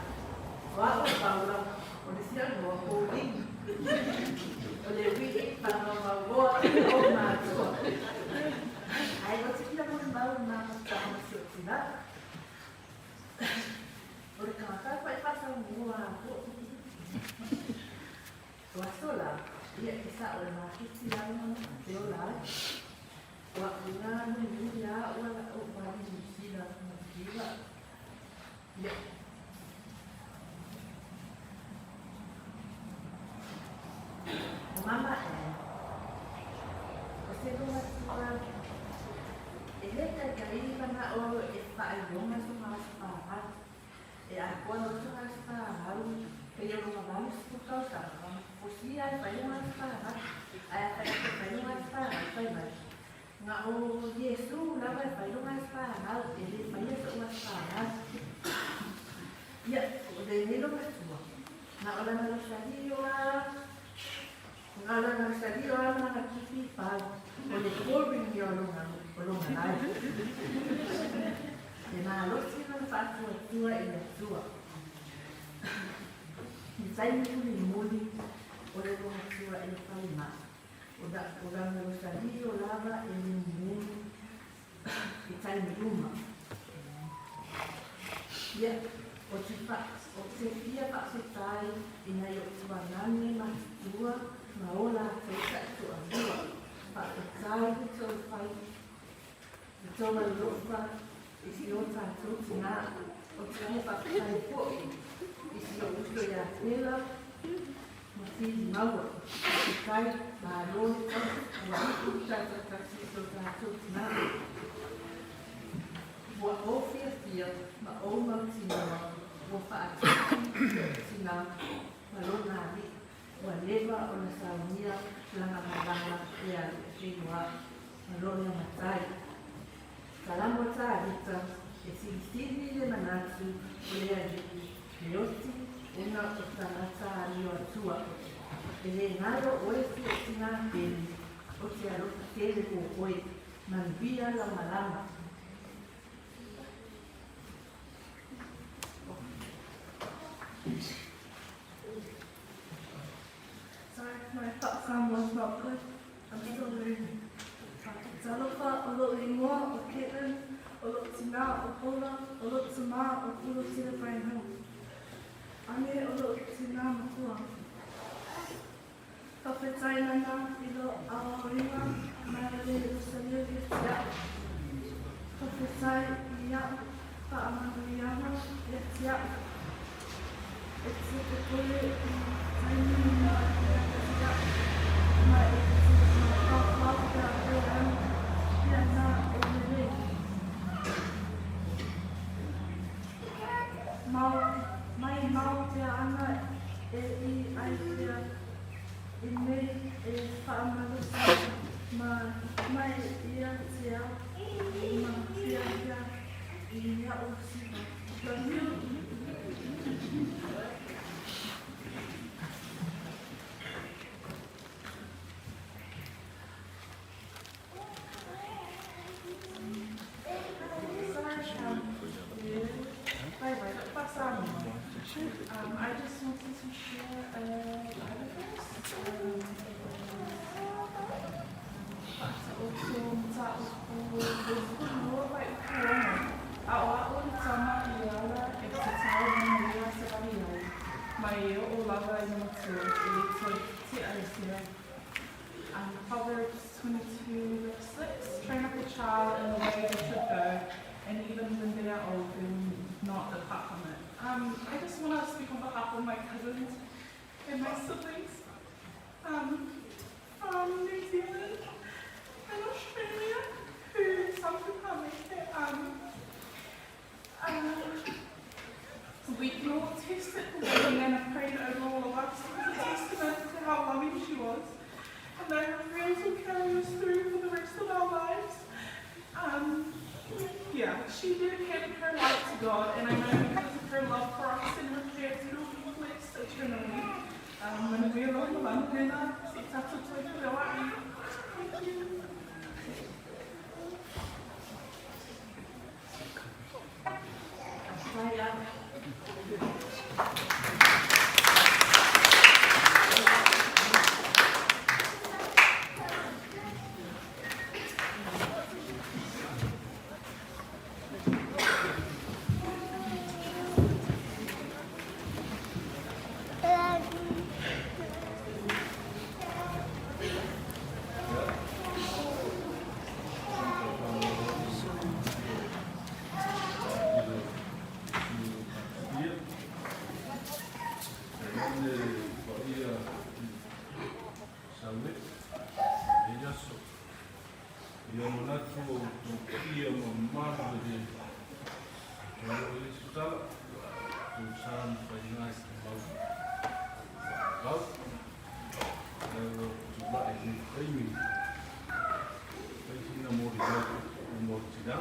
O a'u o Paula, o le sianoa Pauline, o le ui'i faamaumauoa o matua. Ae ou te fia molimau i mafutaga ma si ou tinā. O le tagata koe faasaumua atoa. O aso la, ia e sa'o e maketi lava te ola ai. O a'u la mulimuli a a'u ala o wali Niu Sila ma Kiwa. Ia. O mama e. O se loga tua e le taitai mana'o e fa'ailoga so ma aso fa'avalo. E atoa loa se aso fa'avalo, pei o lona 80 tausaga, fosia e fai lona aso fa'avalo. Ae afai atu e fai lona aso fa'avalo, fai mai, Na o Iesu lava e fai lona aso fa'avalo, e le faia so'u aso fa'avalo. Ia, o lenei lona tua, na o lana losalio a, na o lana losalio a ma lana kipi i pau, o le boring ia o lona, o lona life. E malosi lona faatuatua i le Atua. I taimi mulimuli o le logatua i le falemai, o la, o lana losalio lava e mumulu i taimi uma. Ia, o te wha, o te fia faafetai i nai o tuanane matutua ma o latou taitoalua. Faafetai i tou whai, i tou alofa i si o tatou tinā. O te fia faafetai fo'i i si ou uso ia Tela. fesili maua. Faafetai, malo le tausi, ua iu sa tautasi i so tatou tinā. Ua ou fiafia ma ou mautinoa ua faatasi lou tinā ma lona alii. Ua leva ona saunia lana malaga e alu e feiloai ma lona matai. Salamo Tāvita, e silisili le manatu o le Alii e oti ona o tagata alio atua. E le galo oe si o tinā pele o te alofa tele mo oe, manuia lau malama. Sorry, my Samoan's not good. I'm still learning. Talofa, o lo'u igoa ʻo Caitlin, ʻo lo'u tinā ʻo Paula, ʻo lo'u tamā ʻo Pulo Tira Brian Hill. A me ʻo lo'u tinā makua. Faafetai nana i lo aoaoina mai o le Rosalia ia te a'u. Faafetai i a'u faamanuiaga ia te a'u. E te popole i taimi na ia te a'u mai e te mafaufau pea oe ana pea na e lelei. Mau, mai mau pea ana e i ai pea i nei e whaamalosi ma mai ia te ao ma hiahia i aʻu siva. Love you. I just wanted to share a Bible verse. Aʻoaʻo le tama i le ala e tatau ana ia savali ai, mai e oʻo lava i na matua, e le toe tea i sea. Proverbs 22 verse 6, Train up a child in the way they should go, and even when they are old, they will not depart from it. I just want to speak on behalf of my cousins and my siblings from New Zealand and Australia, who some who can't make it. We can all attest that the way Nana prayed over all of us was a testament to how loving she was, and that her prayers will carry us through for the rest of our lives. Yeah, she dedicated her life to God, and I know because of her love for us and her prayers, it will be blessed eternally. Manuia lou malama nena, se i tatou toe feleoaʻi. Thank you. Ia manatu o tou paia ma mamalu e le toe oo i ai se tala, tou sa ma faiga i te mau lau, ae ua tulai i lenei taimi, fai sina molimau mo le tina.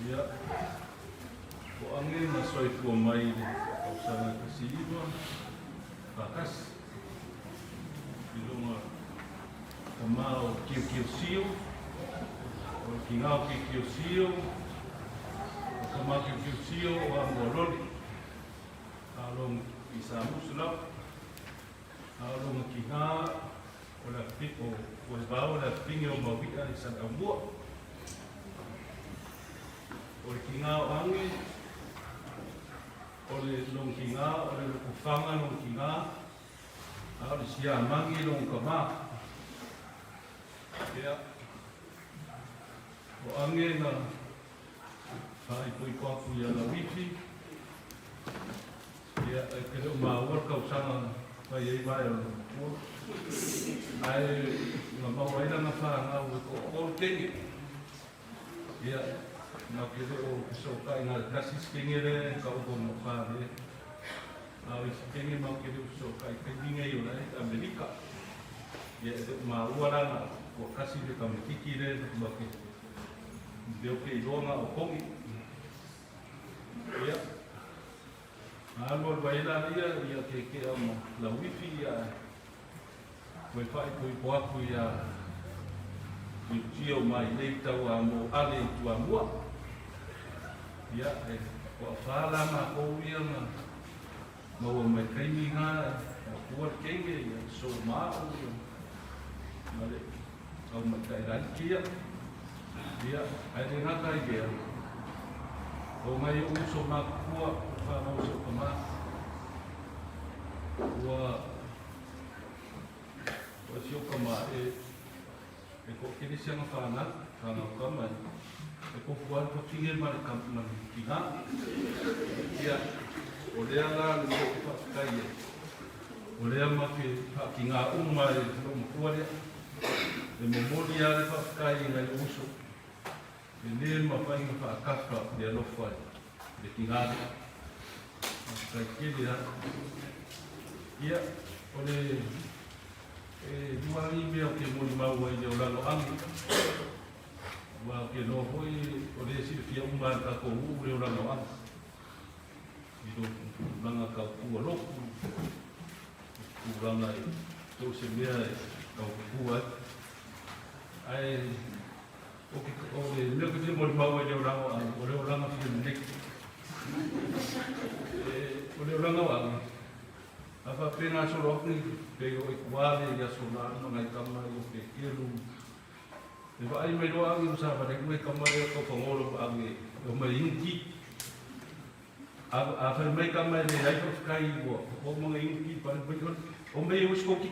Ia, o age na soifua mai i le tausaga e 1941, i luga Tama o Kiokio Sio, o le kigā o Kiokio Sio, o tama Kiokio Sio o Amoaloli, a o lona i Samusu lava, a o lona kigā o le o Uaivao o le afifine o Maui'a i Saleaumua. O le kigā o Age, o le lona kigā o le Lokofaga lona kigā, A o le siamagi lona tama. Ia, o age na faaipoipo atu ia Lauifi, ia, e te le o maua le tausaga. fai ai vae o le matua. Ae na maua ai lana fanau e toatolu kenge. Ia, matou te le o fesootai na o le tasi isi kenge lea e taoto ma fa lea. A o isi kenge matou te le o fesootai i taimi nei o la e i Amerika. Ia, e le o maua la na toatasi le tamaititi lea matou te leo ke iloa na o Kogi. Ia, na alu alu ai la ia, ia ke ma Lauifi, ia, toe faaipoipo atu ia Niutia o mai nei tau a mo ale i Tuamua. Ia, e toafā la matou ia na maua mai taimi na matua le kenge, ia so mao, ia, ma le au matai laiti ia. Ia, ae le gata i lea, o ngai o uso matutua o whanau se o tama, ua O si ou tama e e toatele si ana fanau, fanau tama e e tofu lava le fafine ma le ma le tina. Ia, o lea la le mea ou te faafetai ai, o lea ma te faakiga uma e lou matua lea. E momoli lava le faafetai i nai ou uso, e le mafai ona faatafa le alofa i le tina lea. Faafetai tele lava. Ia, o le e lua lava mea ou te molimau ai i le olaga o Agi. Aua ou te iloa foi o lea e silafia uma e le tatou nuu le olaga o Agi. I lou tulaga tau tua lotu, tulaga i so o se mea e tau tua ai. Ae o ke o le mea ou te fia molimau ai i le olaga o Agi, o le olaga fia lelei. E, o le olaga o Agi, a faapena solo atu ni pei o i tua le i aso la ma ngai tama i o ke kelu. E vaai mai loa Agi ma sa vale ngai tama lea tau fagolo ma Agi e o mai inu ti. A, a fai mai tama e leai faafetai ua o manga inu ti pale mai ole. O mai e uskoki.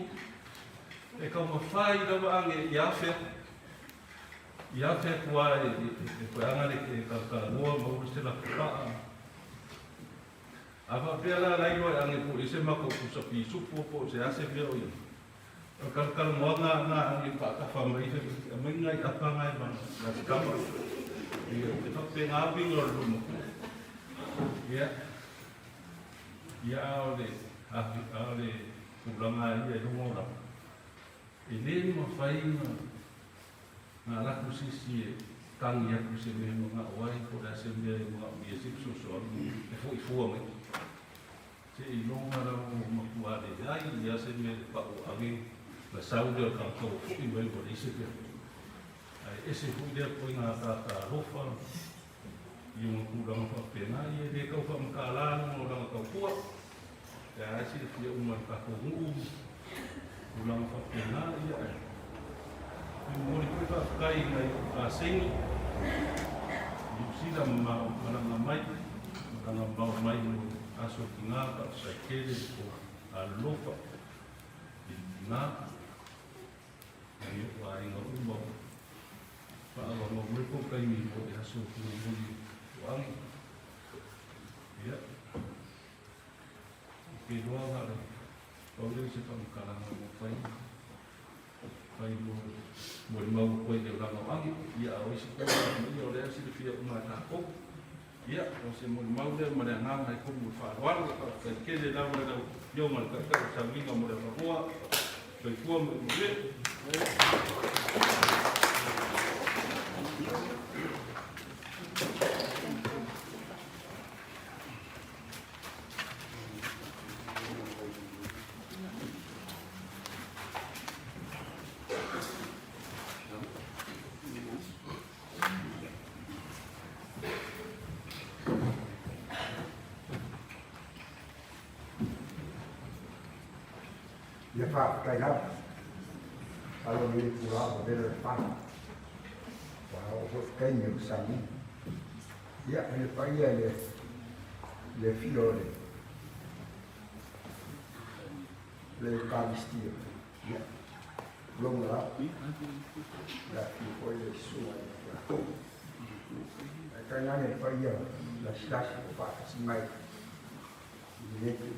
E taumafai lava Agi i afea. I afea tua e, e, e koe anga le e kalakalagoa ma ulu se lapupa'a. A faapea la la iloa e age po o i ai se matou pusa pisupo po o se a se mea o i ai. O le kalakalamoaga na age faatafa mai ai aumai nai apa na e ma na se kama. Ia, e faapena uiga o le luma. Ia, ia a o le, a o le tulaga ia i luga o lalo. E le mafai na na alu atu se isi e tagi atu i se mea e manao ai po o le a se mea e manaomia ai se fesoasoani e foi fua mai. Seiloga lava ua matua leai lava se mea e pau age na sau lea o le tagata ua foi mai ua leai se mea. Ae ese foi lea ituaiga ataata alofa i ona tulaga faapena, ia e le tau faamatala luga o lana tautua. Ia ae silafia uma e le tatou nuu tulaga faapena, ia ae momoli foi faafetai i nai ou aseni i Niu Sila ma malaga mai, malaga mamao mai mo aso tina, faafetai tele o alofa i tina nai ou aiga uma o faaauau mai kou taimi mo le aso mulimuli o Agi. Ia, Ou te iloa na o le pau lea o se faamatalaga ua fai, fai mo molimau atu ai i le olaga o Agi. Ia, a o isi tulaga ma ia, o lea e silafia uma e tatou. Ia, o se molimau lea ma le agaga e tumu i le faaaloalo. Faafetai tele lava i lau Afioga i le Taitai o Sauniga mo le avanoa. Soifua ma ia manuia. Ia faafetai lava. Alo nei itula ua vela le fala. Ua oo foi se taimi o le sauniga. Ia, i le paia i le, le afio o le, le Ekalistia. Ia, tulou lava. Le afio foi le susuga i le Tiakono. Ae tainane le paia lasilasi ua faatasi mai i lenei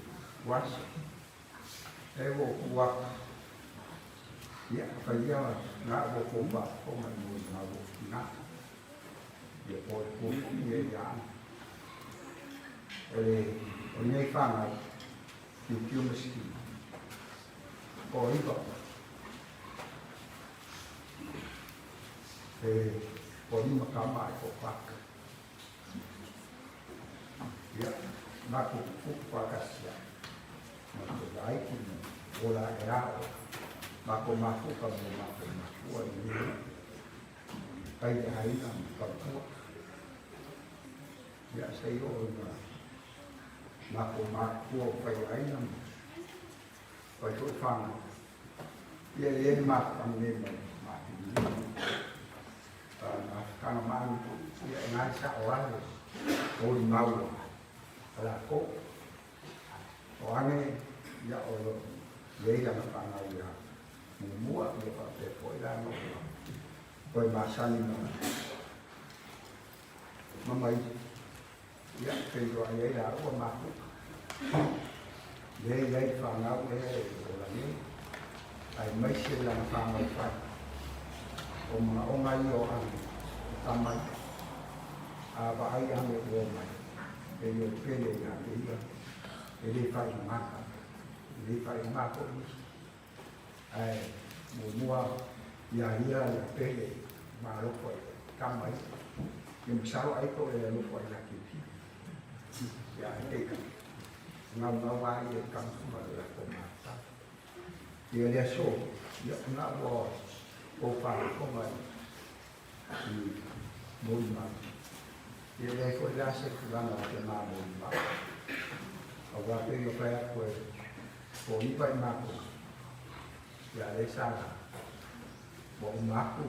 aso. E ua ou tu atu, ia, fai ia na ua tou faafofoga i molimau o tina, ia po o le tua foi ia ia Ana. O le, o lenei fanau, Kiukiu ma Sikini, o iva, e toalima tama ae toafa. Ia, matou tutupu faatasi ai. Matou laiti ma ola ae a o matou mafuta ma o matou matua i lenei nuu. Kai le aiga ma tautua. Ia, se i oo ina matou matutua o fai aiga ma fai foi fanau. Ia, e i ai le mafutaga nei ma le mafinifini. Mafutaga ma ia e nai sao ale o i mau a lakou. O ane ia o lo i ai lana fanau ia muamua ia faapea foi la no koe masani ma ma mai ia feiloai ai laua mafuta. Lea e i ai fanau ea e ola nei, aemaise lana fanau fai. O manaʻoga ia o Ane, o tama ia. A vaai Ane ua omai, e i o pele ia te ia, e le faailoga, e le faailoga foi ia. Ae muamua ia ia le pele ma alofa i tama ia. Ia masalo ai po o le alofa i la keiki. Ia e teika. Gaugau lava ia i tama ma le latou mafutaga. Ia le aso, ia ona ua ou faafofoga i molimau. Ia leai foi la se tulaga o te ma molimau. Aua pei ona fai atu e po iva i matou, ia lea sa ua uma atu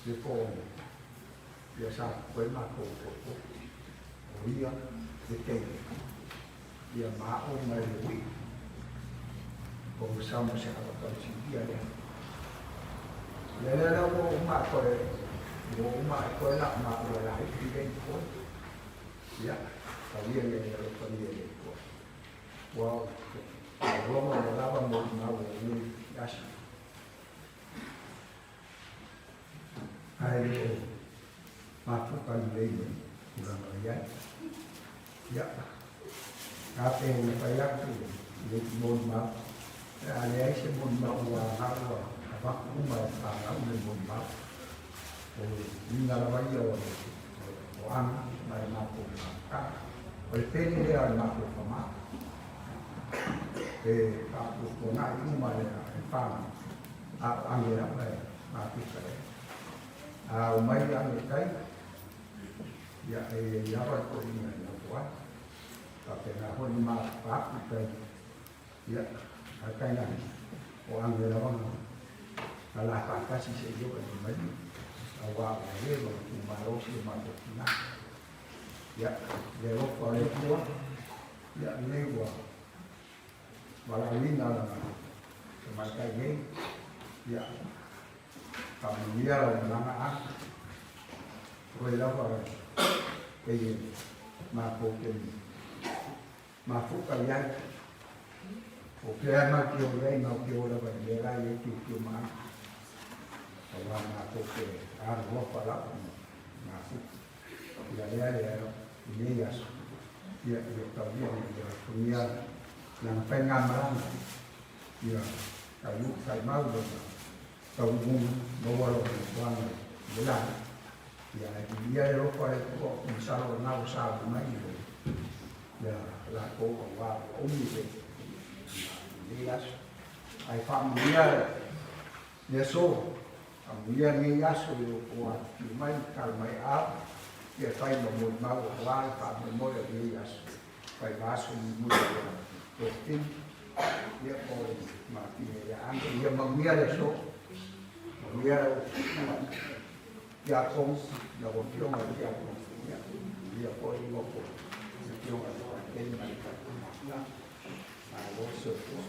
le po ia sa koe matou po o ia le teine ia ma au mai le ui o sa mo se ava tau silia lea. Ia lea la ua uma koe, ua uma koe la ma ua la i le koe. Ia, tau ia le alofa ia le koe. Ua logo le lava mo mau o nei aso. Ae le o mafuta lelei le tulaga o i ai. Ia, a pe na fai atu le molimau, a leai se molimau ua agau ua avatu uma e fanau le molimau. O uiga lava ia o le o ana ma le matou mafutaga. O le pele lea o le matou fama. E faapuapuanai uma le fanau, a o age lava e mafuta ai. A omai age tai, ia e iai lava le toeaina e nofo ai. Faapena foi na mafuta atu i tai, ia, ae tainane, o age lava na la faatasi seia oo i le maliu, aua ua leva ona tumalo si o matou tina. Ia, le alofa o le Atua, ia, lenei ua valaauina lana tamaitai nei, ia, faamanuia lau malaga a oe lava pei e matou te mafuta i ai. O pea mau te o i ai, mau te o lava i mea la i ai kiukio ma ana. Aua matou te alolofa lava ma mafuta. Ia lea lea i nei aso, ia ia taulia ma ia alofagia lana faigamalaga, ia taunuu taimau lona taunuuga, maua lona nofoaga i le lagi. Ia ae viia le alofa o le Atua, masalo o lena ua sauni mai ia latou aua ua umi le lenei aso. Ae faamanuia le aso, faamanuia lenei aso i lo outou afifio mai ma tala mai aao, ia fai ma molimau aua le faamoemoe o lenei aso, fai ma aso mulimuli o le tofitiga, ia po o le mafine ia ane. Ia manuia le aso, manuia lau Tiakono, lau Afioga i le Tiakono, ia, ia foi loko le Afioga i le Pateni ma le tatou mafutaga. Malo le soifua.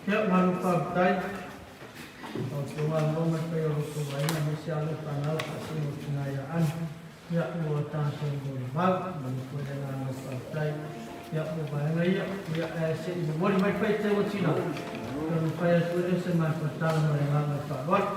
Ia, malo faafetai. Lau Afioga Roma i paia o lo outou aiga aemaise alo ma fanau faasino tina ia Ana. Ia, ua tatou molimau, momoli foi le agaga o le faafetai, ia, mo vaega ia, ia, ae se i momoli mai faitau a Tina, ona mafai atu ai lea o se matou tala ma le agaga o le faaaloalo.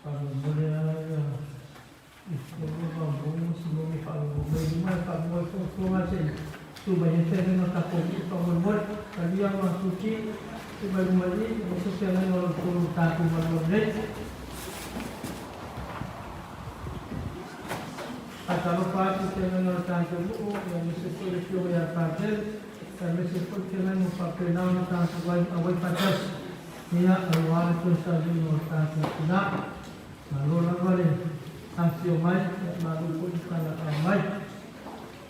Faamolemole lava i totonu o Maumau ma Simogi faalogo mai luma e faamua ai fuafuaga se i tu mai ai feagaiga o tatou nuu faamolemole. Talia ma Suki, tu mai luma i i, aemaise feagaiga o lo outou tatou galuega nei. Faatalofa atu i feagaiga o le tatou nuu, aemaise foi le afioga ia Pavel, aemaise foi feagaiga ua faapena ona tatou auai faatasi. Ia, aua le toe sailiga o tatou tina. Malo lava le afifio mai, ia malo foi le talaaga mai.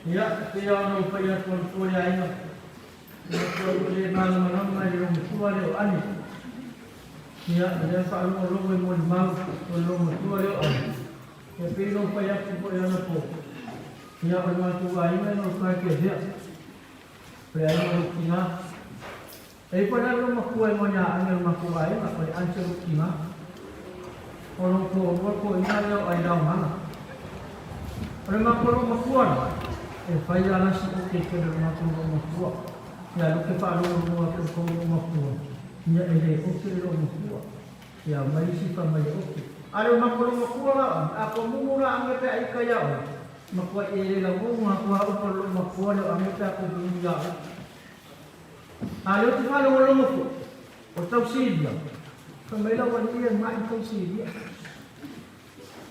Ia, e pei lava ona ou fai atu anapo i le aiga, ia ua ou le malamalama i le loomatua lea o Ane. Ia, o lea e faalogologo i molimau o le loomatua lea o Ane. Ia, pei ona ou fai atu foi anapo, ia, o le matou aiga e gautae pea. O le aiga o lou tina. E i koe lou makua e moe aʻe o le makou aiga, o le Angelo Tina. O lou toalua toeaina lea o Ailaomana. O le makou lou makua la, e fai a lasi oke i kele o le makou lou makua. Ia alu ke faalogologo atu i kou lou makua, ia e le oke le lou makua. Ia aumai isi fa mai e oke. A le o makou lou makua la oe, a ko mumu la ange pe a ika ia oe, makua e le lauoga atu a upa le lou makua le o ange pe a ko mumu ia oe. A lea ou te faalogologo foi, o Tausilia, fai mai lau alii e ma'i Tausilia.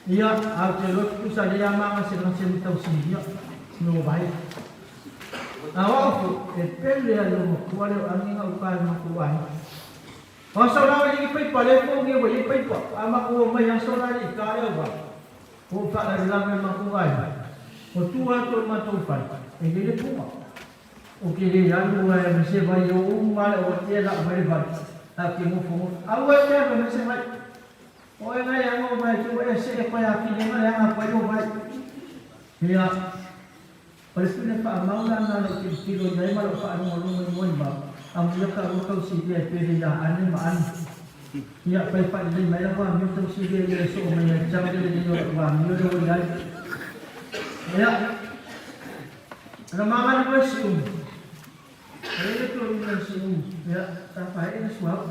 Ia, a ou te iloa tutusa lelei a magasegase ma Tausilia, no vai. A o au foi, e pele a lou matua lea o agi gauta i le matou aiga. O aso la ua i ai paipa, lea foi ua i ai paipa, a matou omai aso la i ita lea ua ou faalavelave i le matou aiga. Ua tu atu o le matou fale, e i ai le puma. Ou te le alu ae ma se vai o uma le o te la mai le vai. A ke ngofo ngofo. Aua e te alu ma se vai. O e ngai anga o vai tu e se e koe a ki le nga anga koe o vai. Ia. O le pule wha mau la na lo te tiro i ma lo wha rongo rongo i moi ma. A mu ka o tau si e pere ia ane ma ane. Ia pai wha i mai la wa mi tau si e le so mai a chau le le o wa mi o le ia. Ia. Ana manga ni wai siu. Ele to ni wai siu. Ia, ta pa e na suau.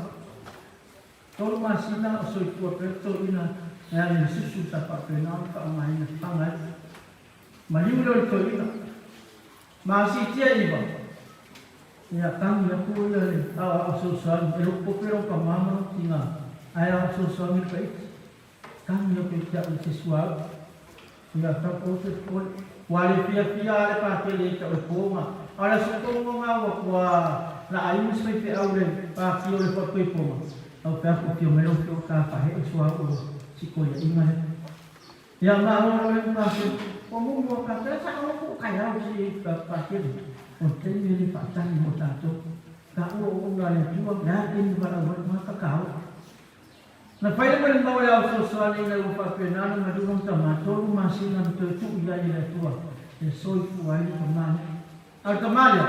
Tolu masina o soifua pea to ina e ale le susu sa faapena ona faaaogaina panga ai. Maliu lea o le toeaina. Masitia iva. Ia tangi aku ia le aoao fesoasoani e lou pope lou pama ma lou tiga ae aoao fesoasoani le paiti. Tangi aku ia te au i te suauu. Ia tau ou te popole. Ua le fiafia a le Pakele i tau e po ma. A o le aso tonu o ngā ua kua la ai ma se faifeau le pāki o le whakapaiponga. Au pe aku fio mai lau fio tā whahe e suauu o sikoiaʻiga lea. Ia malo lo le Pakele. Ua muamua ka pea sa au ku kai au si ka Pakele. O te taimi le whaatani mo tātou. Ka ua o una le Atua, le a taimi walau wai mata ka au. Na fai lava le mau e ao fesoasoani ina ua faapena ona maliu lona tama, tolu masina na toe tuu i ai e le Atua. E soifua ai le tama lea. A o le tama lea,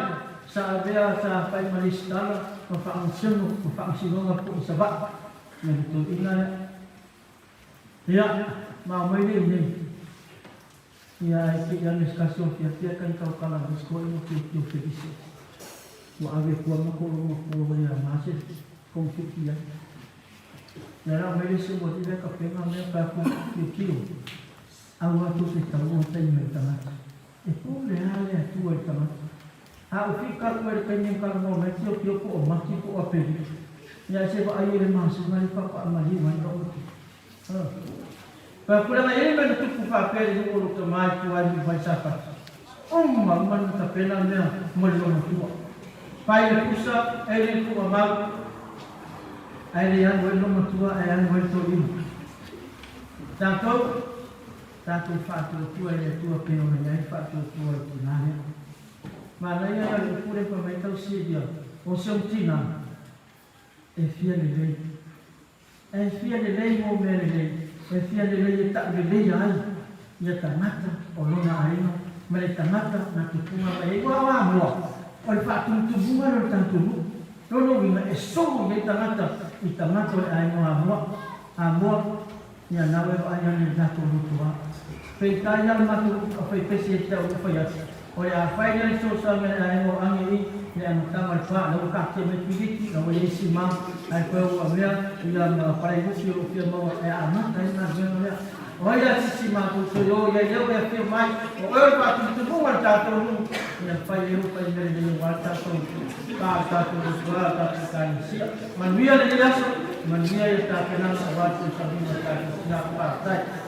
sa avea sa fai ma lesitala ma faamasino ma faamasinoga po i Savaii, ia le toeaina lea. Ia, ma aumai lea i inei. Ia, ae te i ane se tasi o fiafia kai tautala ma isi toeaina o kiokio Felise. Ua ave kua ma ko lona kua ia ma se kongfiuki ai. Ia la aumai le isi ua lile ka pena mea pa ku kiokio. Aua tou te taua taimi o le tagata. E pule a le Atua i le tagata. A o fiu kalu ai le taimi e talanoa mai kiokio po o Mati po o Apelili. Ia se vaai i le masina le papa a maliu ai lou atu. Faapulanga e mai na tupu faapea le nuu o lou tama i tua i Mumbai Safati. Uma uma na tapena mea mo le loomatua. Pai le pusa, e le tuuamau, ae le alu ai le loomatua ae alu ai le toeaina. Tatou, tatou faatuatua i le Atua pei ona i ai le faatuatua o le tina lea. Manaia ia le upu lea fai mai tausilia o si ou tina e fia lelei. E fia lelei mo mea lelei, e fia lelei e ta'u leleia ai ia tagata o lona aiga ma le tagata na tupuga mai ai. Ua aoa moa, o le faatumutumuga lea o le tatou nuu. Lona uiga e solo i ai tagata i tagata o le aiga o Amoa. Amoa, ia nau e vaai ane i le tatou lotoa. Peitai a le matou faipesi e te au fai atu, o le a fai lea le fesoasoani a le aiga o Age i le amataga o le pa, la ua taatia mai Piliki, la ua i ai sima, ae koe ua avea ia ma Palaiuki o lo o fia maua e amata ai le galuega lea. O ai la sisi matou toe o i ai lea ua e afio mai, o oe o le faatumutumuga o le tatou nuu, ia fai ai lou fai mea lelei aua le tatou pa, le tatou lotoa, le tatou Ekalesia. Manuia lenei aso, manuia ia tapenaga aua le tausaviga o le tatou tina. Faafetai.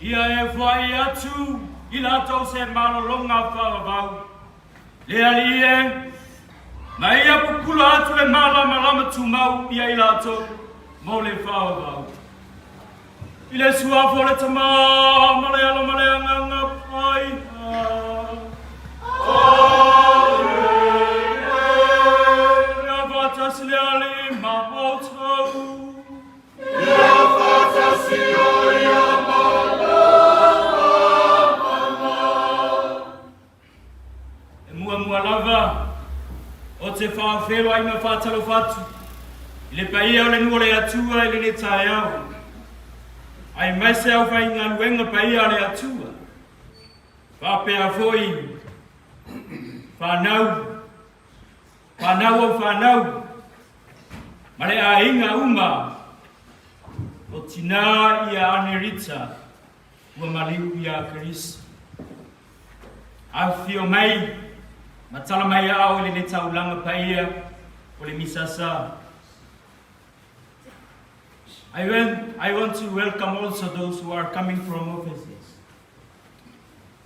Ia e fua'i atu i latou se malologa faavavau. Le Alii e, ma ia pupula atu le malamalama tumau ia i latou mo le faavavau. I le suafa o le Tama ma le Alo ma le Agaga Paia. Amene. Ia faatasi le Alii ma outou. Ia faatasi ai ma lou fanahi. E muamua lava o te faafeloai ma faatalofa atu i le paia o le nuu o le Atua i lenei taeao, aemaise aufaigaluega paia a le Atua, faapea foi fanau, fanau o fanau, ma le aiga uma o tinā ia Anerita ua maliu iā Keriso. Afifio mai ma tala mai aao i lenei taulaga paia o le Misasa. I want, I want to welcome also those who are coming from overseas,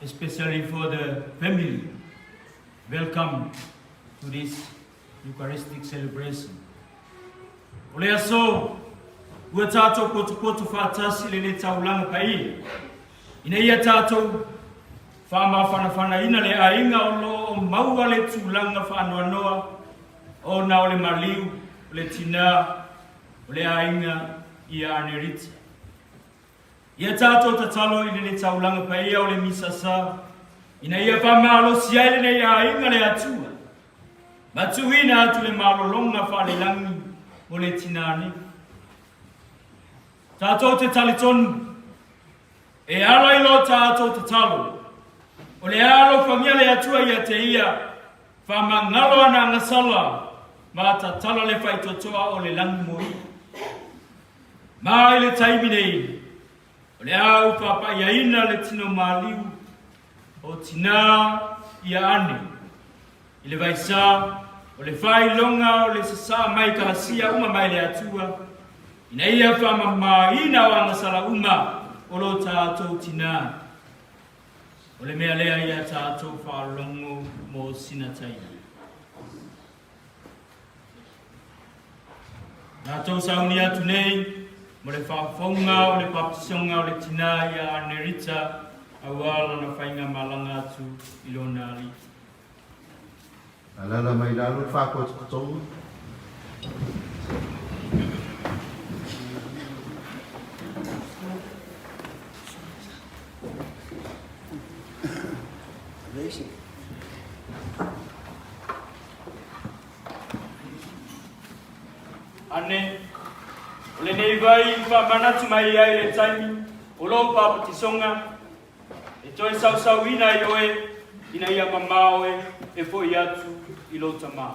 especially for the family. Welcome to this Eucharistic celebration. O le aso, ua tātou potopoto faatasi i lenei taulaga paia, ina ia tātou faamafanafanaina le aiga o lo o maua le tulaga faanoanoa ona o le maliu o le tinā o le aiga ia Anerita. Ia tātou tatalo i lenei taulaga paia o le Misasa, ina ia faamalosi ai lenei aiga le Atua, ma tuuina atu le malologa faalelagi mo le tinā nei. Tātou te talitonu, e ala i lo tātou tatalo, o le alofagia le Atua ia te ia, faamagalo ana agasala, ma tatala le faitotoa o le lagi mo ia. Ma i le taimi nei, o le a ou faapa'iaina le tino maliu o tinā ia ane i le vaisā o le faailoga o le sasā mai kalasia uma mai le Atua, ina ia faamamāina o agasala uma o lo tātou tinā. O le mea lea ia tātou faalogo mo sina taimi. Nā tou sauni atu nei mo le faafofoga o le baptisoga o le tinā ia Anerita auā lana faigamalaga atu i lona alii. Alaala mai lalo le faakotokotoga. Amazing. Ane, o lenei vai i faamanatu mai ai le taimi o lou papatisoga, e toe sausauina ai oe ina ia mamao oe e fo'i atu i lou tamā.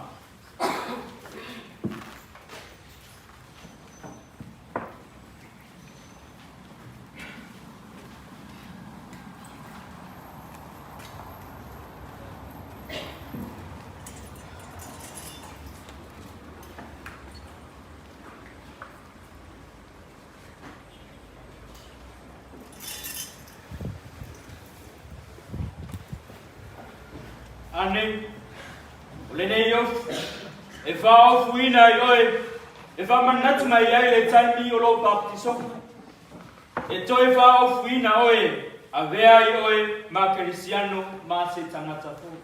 Ane, o lenei ofu, e faaofuina ai oe, e faamanatu mai ai le taimi o lou baptisoga. E toe faaofuina oe, avea ai oe ma Kerisiano ma se tagata fou.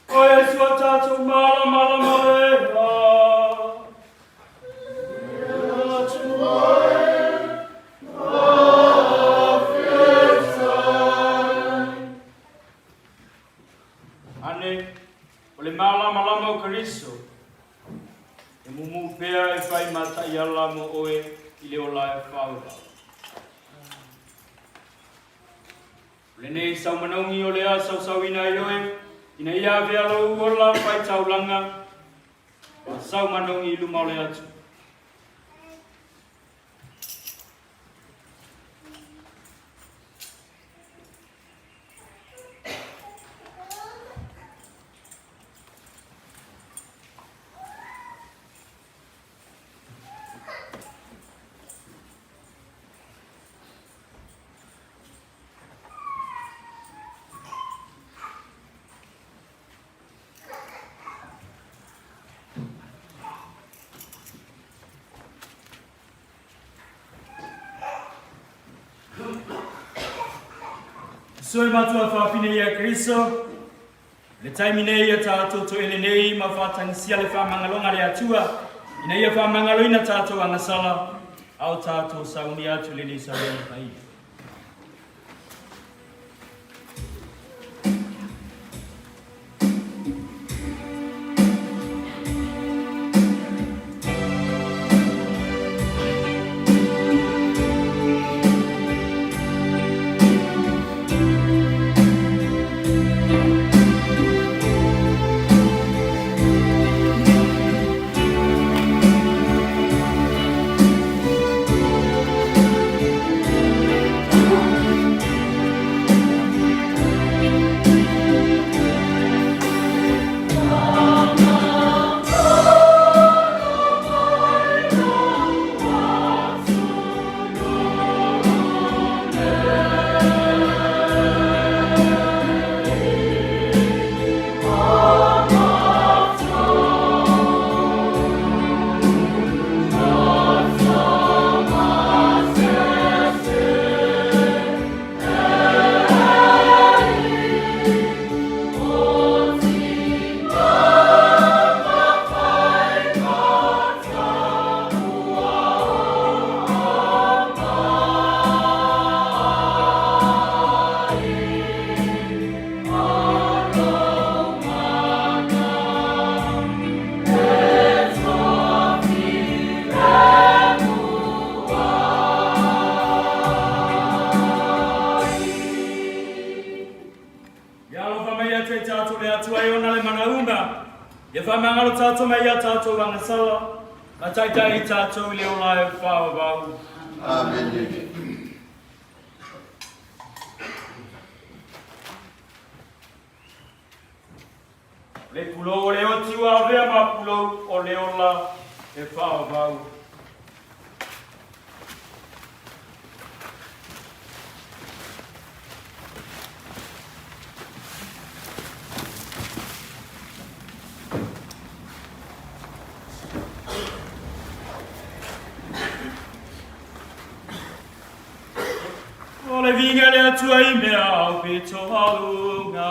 O Iesu o tatou malamalama lea. Ane, o le malamalama o Keriso, E mumu pea e whai ma taiala mo oe i le ola e whaura. O lenei saumanaungi o lea sausauina ai oe, ina ia avea lou ola whai taulanga, ma saumanaungi i luma o le Atua. Uso e matua faafine ia Keriso, le taimi nei ia tātou toele nei ma whātangisia le whamangaloga le Atua, ina ia whamangaloina tātou agasala, a o tātou sauni atu lenei sauiaga paia. Ia alofa mai ia te tātou le Atua e ona le manaunga, ia whamangalo tātou mai ia tātou agasala, ma taitai i tātou i le ola e whaavau. Amen. Le pulou o le oti ua avea ma pulou o le ola e whaavau. O le viiga le Atua i mea aupito aluga.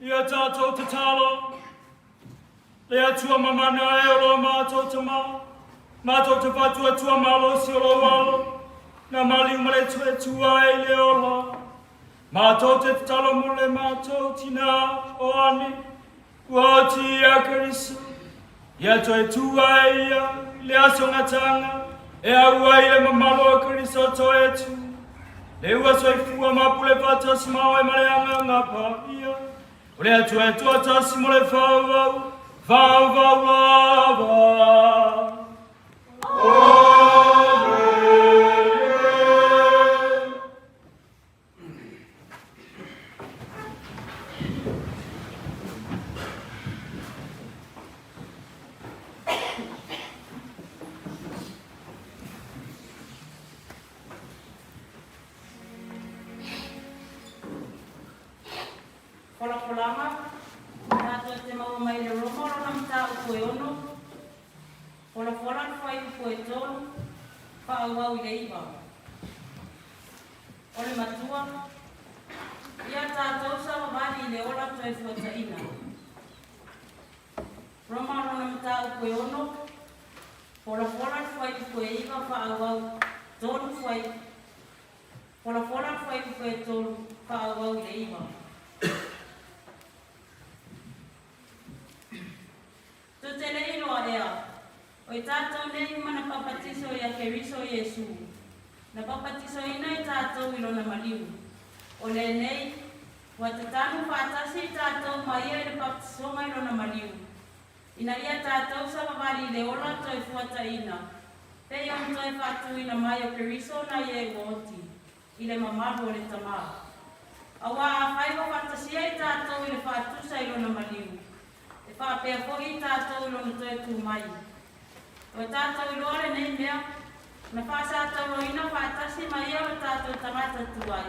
Ia tātou tatalo, le Atua mamana e o lo mātou tama, mātou te whatuatua malosi o lou alo, na maliu ma le tue tua e le ola. Mātou te tatalo mo le mātou tina o Ani, ua oti ia Keriso, ia toe tua e ia i le aso gatanga, e au ai le mamalu o Keriso toe tu. Le ua soifua ma pule faatasi ma oe ma le Agaga Paia, o le Atua e toatasi mo le faavavau, faavavau lava. Tatou te maua mai le Roma lona mataupu e 6, folafola le fuaiupu e 3, faaauau i le 9. O le matua, ia tatou savavali i le ola toefuataiga. Roma lona mataupu e 6, folafola le fuaiupu e 9, faaauau 3 fuaiupu. Folafola le fuaiupu e 3, faaauau i le 9. Tou te le iloa ea, o i tatou nei uma na papatiso ia Keriso Iesu, na papatisoina i tatou i Lona maliu. O lenei, ua tatanu faatasi i tatou ma Ia i le papatisoga i Lona maliu, ina ia tatou savavali i le ola toe fuataina, pei ona toe faatuina mai o Keriso nai e ua oti, i le mamalu o le Tamā. Auā afai ua faatasia i tatou i le faatusa i Lona maliu, e faapea foi i tatou i Lona toe tu mai. Ua tatou iloa lenei mea, na faasatauaina faatasi ma Ia lo tatou tagata tuai,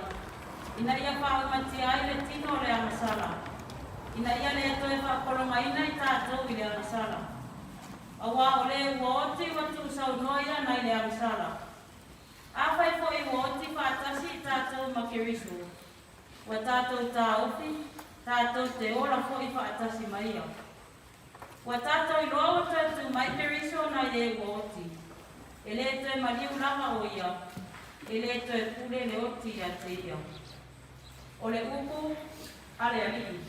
ina ia faaumatia ai le tino o le agasala, ina ia le toe faapologaina i tatou i le agasala. Auā o le ua oti ua tuusaunoa ia nai le agasala. Afai foi ua oti faatasi i tatou ma Keriso, ua tatou taofi, tatou te ola foi faatasi ma Ia. Ua tatou iloa ua toe tu mai Keriso nai e ua oti. E le toe maliu lava o Ia, e le toe pule le oti ia te Ia. O le upu a le Alii.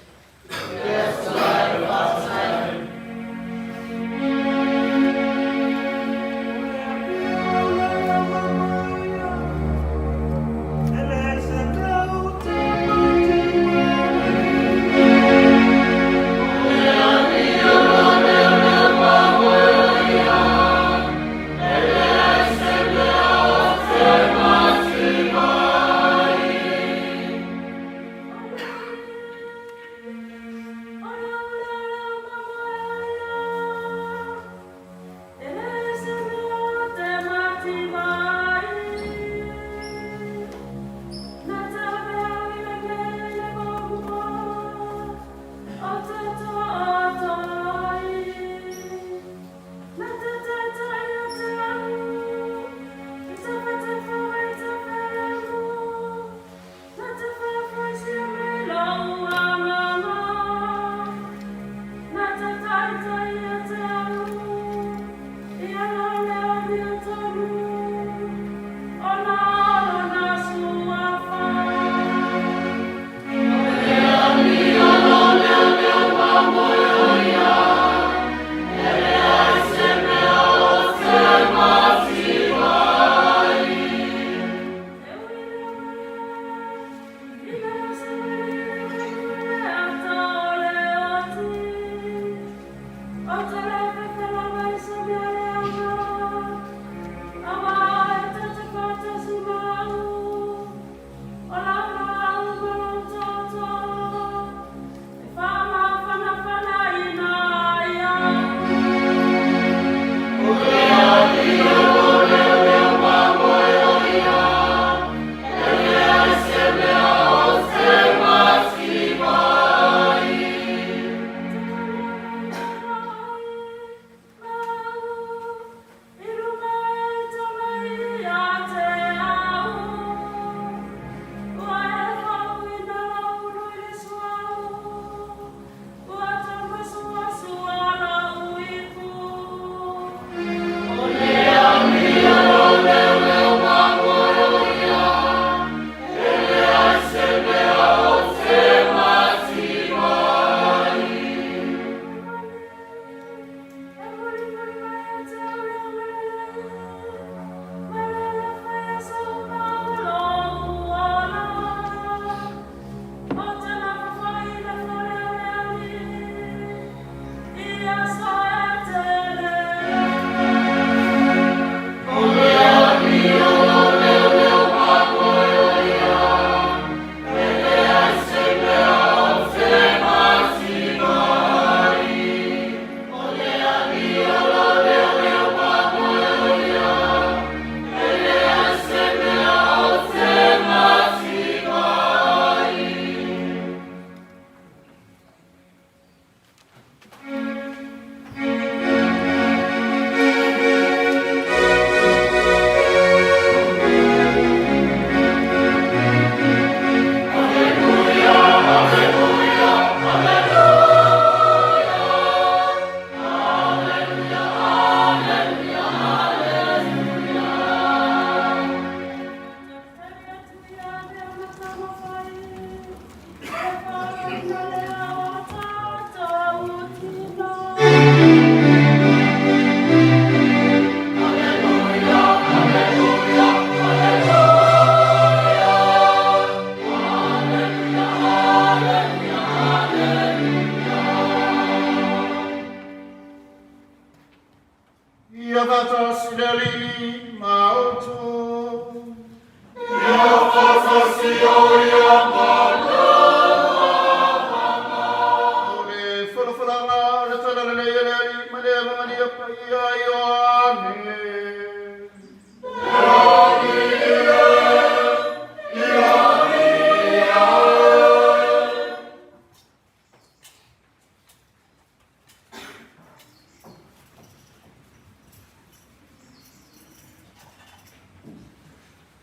Paia Ioane.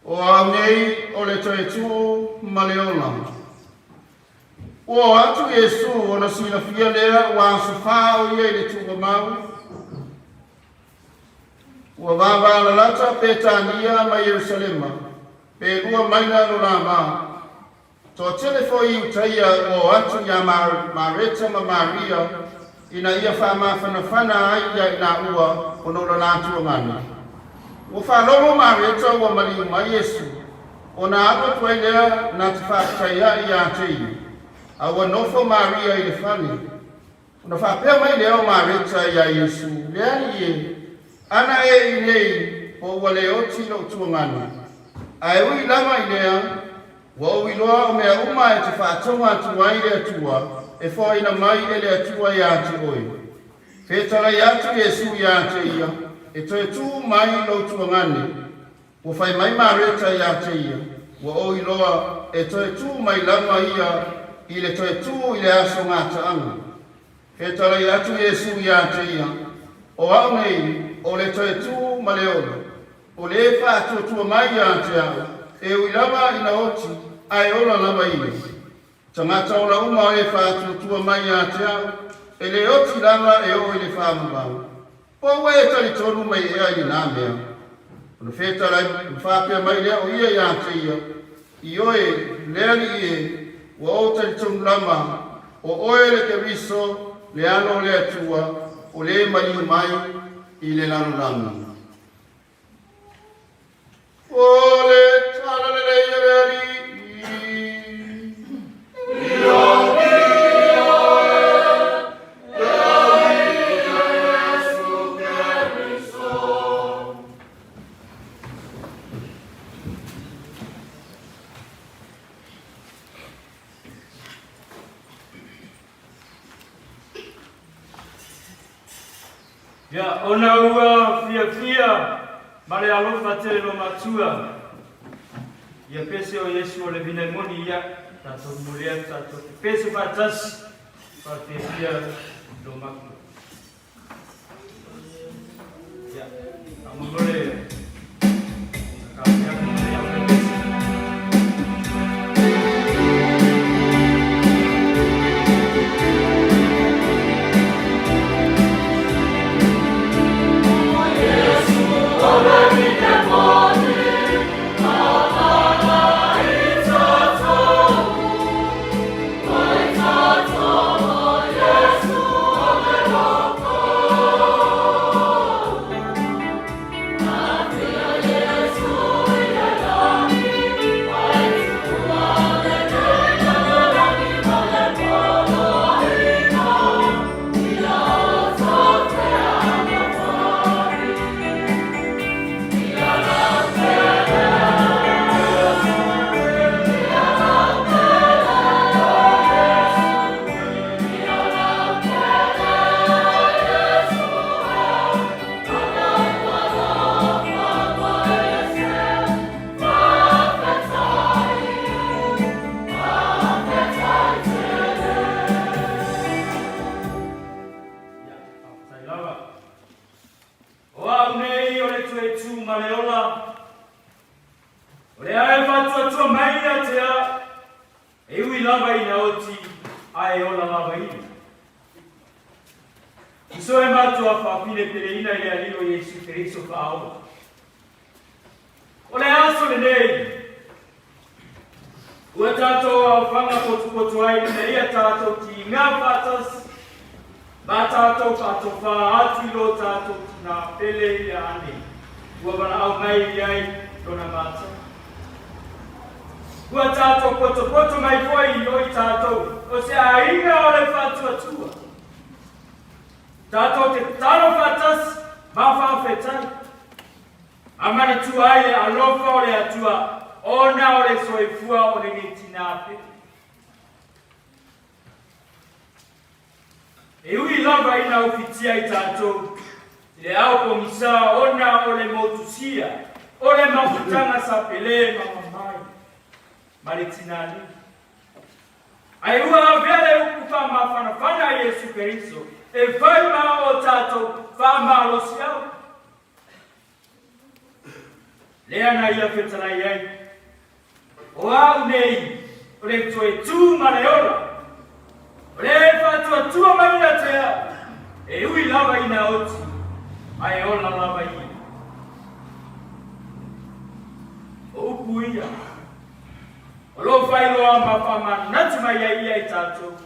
O au nei o le toe tū ma le ola. Ua o atu Iesu ona silafia lea ua aso fā o ia i le tuuamau. Ua vavalalata Petania ma Ierusalema, pe lua maila lo la va. Toatele foi Iutaia ua o atu iā Mareta ma Maria ina ia faamafanafana ai iā i laua ona o le latou agane. Ua faalogo Mareta ua maliu mai Iesu, ona alu atu ai lea na te faafetaiaʻi iā te ia, a ua nofo Maria i le fale. Ona faapea mai lea o Mareta iā Iesu, Le Alii e, ana e i inei po ua le oti lou tuagane. Ae ui lava i lea, ua ou iloa o mea uma e te faatoga atu ai le Atua e foaina mai e le Atua iā te oe. Fetalai atu Iesu iā te ia, E toe tū mai lou tuagane. Ua fai mai Mareta iā te ia, Ua ou iloa e toe tū mai lava ia i le toe tū i le aso gataaga. Fetalai atu Iesu iā te ia, O au nei, o le toe tū ma le ola. O le faatuatua mai iā te au, e ui lava ina oti, ae ola lava ia. Tagata ola uma o e faatuatua mai iā te au, e le oti lava e oo i le faamamau. Po ua e talitonu mai ea i lenā mea? Ona fetalai, ona faapea mai lea o ia iā te ia, Ioe, le Alii e, ua ou talitonu lava, o oe le Keriso, le Alo o le Atua, o le maliu mai i le lalolagi. O le tala lelei a le Alii. Ia, ona ua fiafia ma le alofa tele lo matua. Ia pese o Iesu o le vinai moni ia, tatou momoli atu tatou te pese faatasi, faafiafia lo matua. Ia, faamolemole ka Faafetai lava. O au nei o le toe ma le ola. O le ae faatuatua mai ia te au. E ui lava ina oti, ae ola lava ia. Uso e matua faapilepeleina i le Alii o Iesu Keriso faaola. O le aso lenei, ua tatou aofaga potupotu ai ina ia tatou tiga faatasi ma tatou faatofā atu i lo tatou tinā pele ia ane ua valaau mai i ai lona mata. Ua tatou potopoto mai foi i oi tatou o se aiga o le faatuatua. Tatou te tatalo faatasi ma faafetai. A manatua ai le alofa o le Atua ona o le soifua o lenei tinā pele. E ui lava ina ufitia i tatou. I le ao pogisa ona o le motusia o le mafutaga sa pele ma mamai ma le tinā Ae ua avea le upu faamafanafana a Iesu Keriso e fai ma o tatou faamalosiau. Lea na ia fetalai ai, O au nei, o le toe tū ma le ola, o le faatuatua mai ia te au, e ui lava ina oti, ae ola lava ia. O upu ia, o lo o faailoa ma faamanatu mai ai ia i tatou,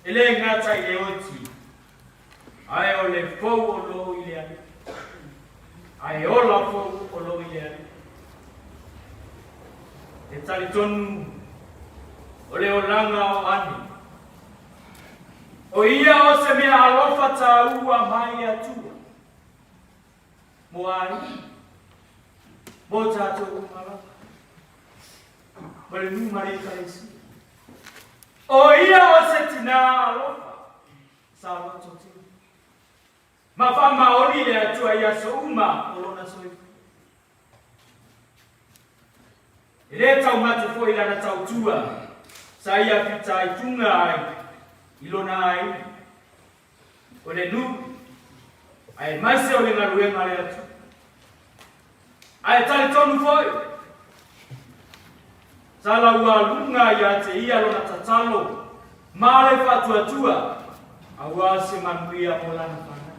e le gata i le oti, ae o le fou o lo o i le Alii. Ae ola fou o lo o i le Alii. E talitonu o le olaga o Ani. O ia o se mea alofa tāua mai le Atua. Mo aiga, mo tātou uma lava. Ma le nuu ma le ekalesia. O ia o se tinā alofa sa loto tele. Ma faamaoni le Atua i aso uma o lona soifua. E lē taumate foi lana tautua sa ia fitaituga ai i lona aiga, o le nuu, aemaise o le galuega a le Atua. Ae talitonu foi, sa laualuga ia te ia lona tatalo ma le faatuatua aua se manuia mo lana fanau.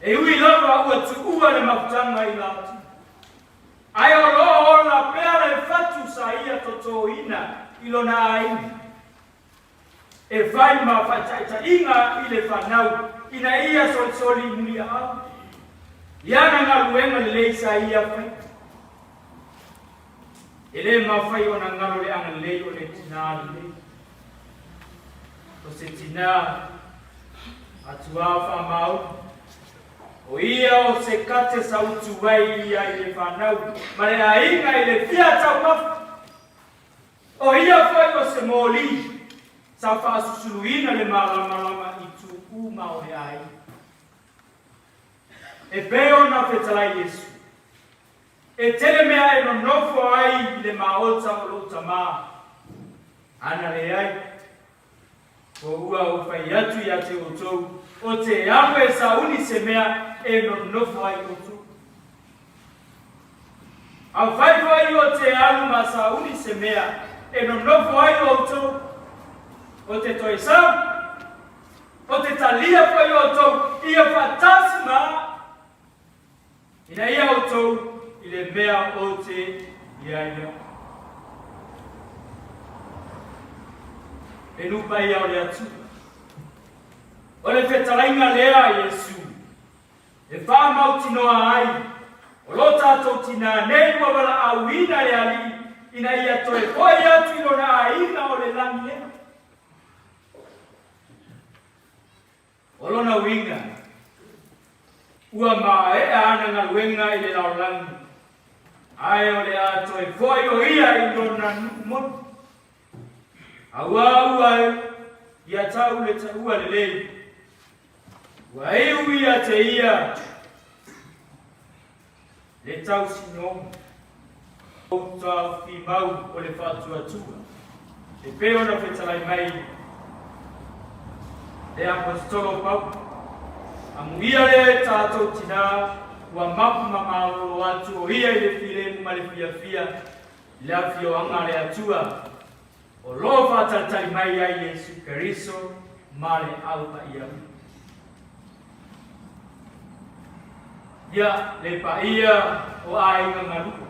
E ui lava ua tuua le mafutaga i la Ae o lo o ola pea le fatu sa ia totōina i lona aiga. E fai ma faataitaiga i le fanau ina ia solisoli muliaau i ana galuega lelei sa ia faia. E le mafai ona galo le agalelei o le tinā lelei. O se tinā atuā faamaoni, o ia o se kate sa utu ai ia i le fanau ma le aiga i le fia taumafa. O ia foi o se moli sa faasusuluina le malamalama i tuuu ma o le aiga. E pei ona fetalai Iesu, E tele mea e nonofo ai i le maota o lou tamā. Ana leai, ko ua ou fai atu ia te outou, o te alu e sauni se mea e nonofo ai outou. Afai foi o te alu ma sauni se mea e nonofo ai outou, o te toe sau, o te talia foi outou ia faatasi ma au. Ina ia outou i le mea ou te i ai au. Le nuu paia o le Atua. O le fetalaiga lea a Iesu e faamautinoa ai o lo tatou tinā nei ua valaauina e le Alii ina ia toe foi atu i lona aiga o le lagi lea. O lona uiga, ua maea ana galuega i le lalolagi, ae o le a toe foi o ia i lona nuu moni. Aua ua ia tau le taua lelei, ua iu ia te ia le tausinoga. O taofimau o le faatuatua, e pei ona fetalai mai le Aposetolo o Paulo, Amuia lea e tatou tinā ua mapu ma malolo atu o ia i le filemu ma le fiafia i le afioaga a le Atua o lo o faatalitali mai ai Iesu Keriso ma le Au Paia uma. Ia, le paia o aiga galue.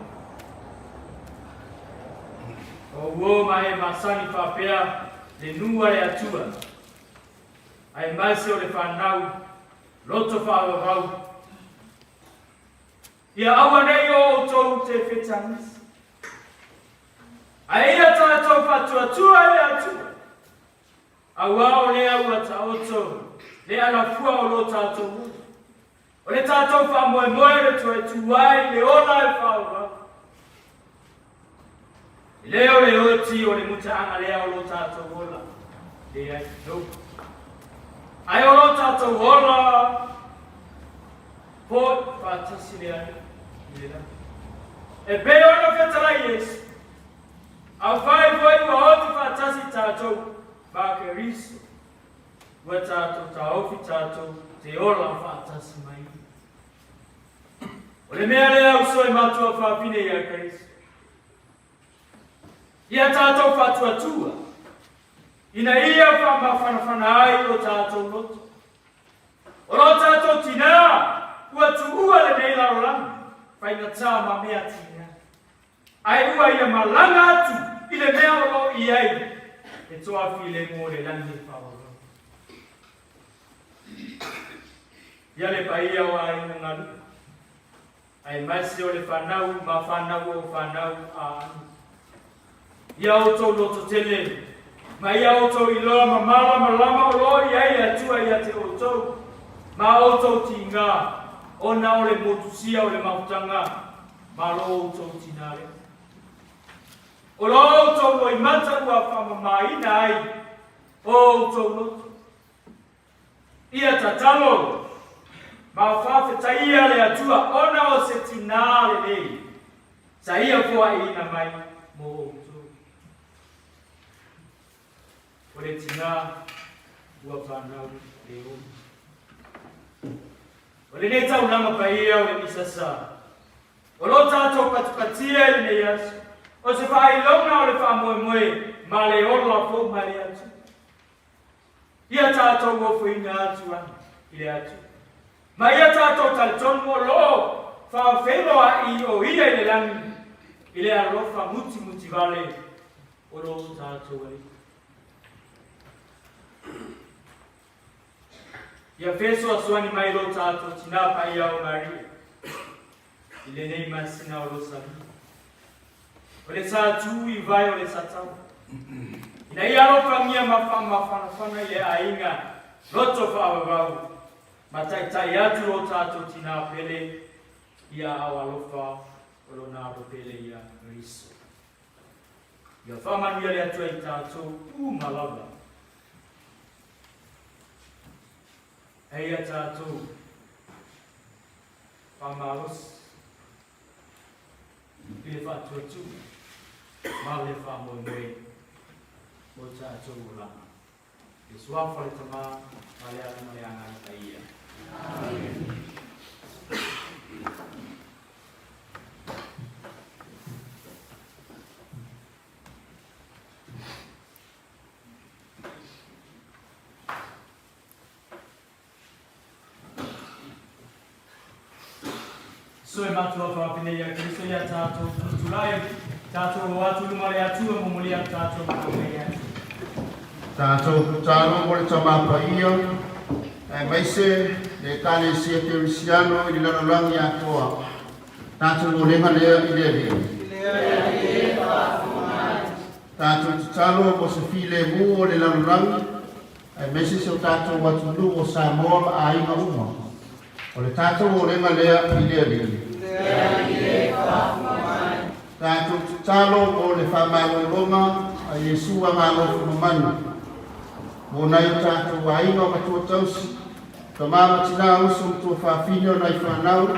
O uo ma e masani faapea le nuu a le Atua, aemaise o le fanau loto faavavau. Ia aua nei o outou te fetagisi. Ae ia tatou faatuatua i le Atua. Aua o lea ua taoto le alafua o lo tatou ola. O le tatou faamoemoe le toe tu ai le ola e faaauau. E le o le oti o le mutaaga lea o lo tatou ola. Leai, no. Ae o lo tatou ola fo'i faatasi le Alii i le lagi. E pei ona fetalai Iesu, afai foi ua oti faatasi tatou ma Keriso, ua tatou taofi tatou te ola faatasi ma Ia. O le mea lea uso e matua fafine ia Keriso. Ia tatou faatuatua, ina ia faamafanafana ai o tatou loto. O lo tatou tinā ua tuua lenei lalolagi faigata ma mea tiga, ae ua ia malaga atu i le mea o lo o i ai e toafilemu o le lagi e faaauau. Ia le paia o aiga galue, aemaise o le fanau ma fanau o fanau a anu. Ia outou lototele, ma ia outou iloa ma malamalama o lo o i ai le Atua ia te outou, ma outou tiga, ona o le motusia o le mafutaga ma lo outou tinā lea. O lo outou loimata ua faamamaina ai o outou loto. Ia tatalo, ma faafetaia le Atua ona o se tinā lelei sa Ia foaiina mai mo outou. O le tinā ua fanau le ola. O lenei taulaga paia o le misasa, o lo tatou patipatia i lenei aso, o se faailoga o le faamoemoe ma le ola fou mai le Atua. Ia tatou ofoina atu ana i le Atua. Ma ia tatou talitonu o lo o faafeiloai o Ia i le lagi i le alofa mutimuti vale o lo tatou Alii. Ia fesoasoani mai lo tatou tinā paia o Maria i lenei masina o Losalia. O le sa tu i vai o le satau. Ina ia alofagia ma faamafanafana i le aiga loto faavavau ma taitai atu lo tatou tinā pele ia ao alofa o lona alo pele ia Keriso. Ia faamanuia le Atua i tatou uma lava. Eia tatou faamalosi i le faatuatua ma le faamoemoe o tatou olaga. I le Suafa o le Tama ma le Alo ma le Agaga Paia. Amen. So e matua whawhine ia Keriso ia tātou tutulai, tātou o atu luma le Atua momoli atu tātou manawa i atu. Tātou tatalo mo le Tama Paia, aemaise le Ekalesia Kerisiano i le lalolagi atoa. Tātou olega lea i le Alii. Tātou tatalo mo se filemu o le lalolagi, aemaise si o tatou atunuu o Samoa ma aiga uma. O le tatou olega lea i le Alii. Tatou tatalo mo le faamalologa a Iesu Agalofo Mamanu, mo nai o tatou aiga o matua tausi, tama ma tinā, uso ma tuafafine o nai fanau,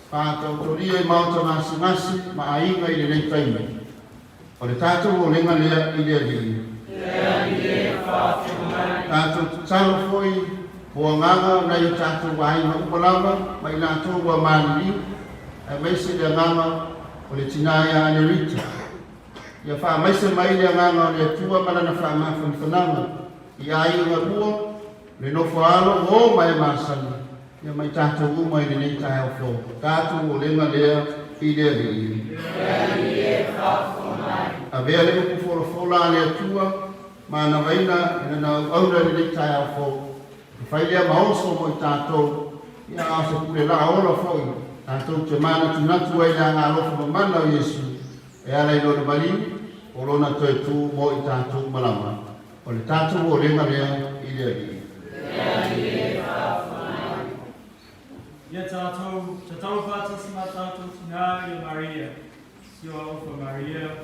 faatautolia i maota gasegase ma aiga i lenei taimi. O le tatou olega lea i le Alii. Tatou tatalo foi mo agaga o nai o tatou aiga uma lava ma i latou ua maliliu, aemaise le agaga o le tinā ia Anerita. Ia faamaise mai le agaga o le Atua ma lana faamafanafanaga i aiga ua le nofo alo o ma e masani ia ma i tatou uma i lenei taeao fou. Tatou olega lea i le Alii. Avea le upu folafola a le Atua ma anavaina i lana auauna i lenei taeao fou. E fai lea ma oso mo i tatou, ia a o se pule laa ola foi, tatou te manatunatu ai i le agaalofa mamana o Iesu e ala i lona maliu, o lona toe tu mo i tatou uma lava. O le tatou olega lea i le Alii. Ia tatou tatalo faatasi ma tatou tinā ia Maria, si o alofa Maria.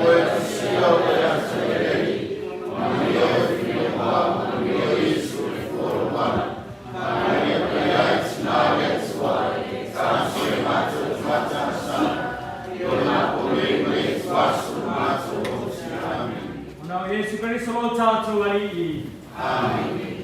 Oe sia o le Atua e Alii, manuia oe Filipoa, manuia Iesu le Folo. ma Alii. Amene.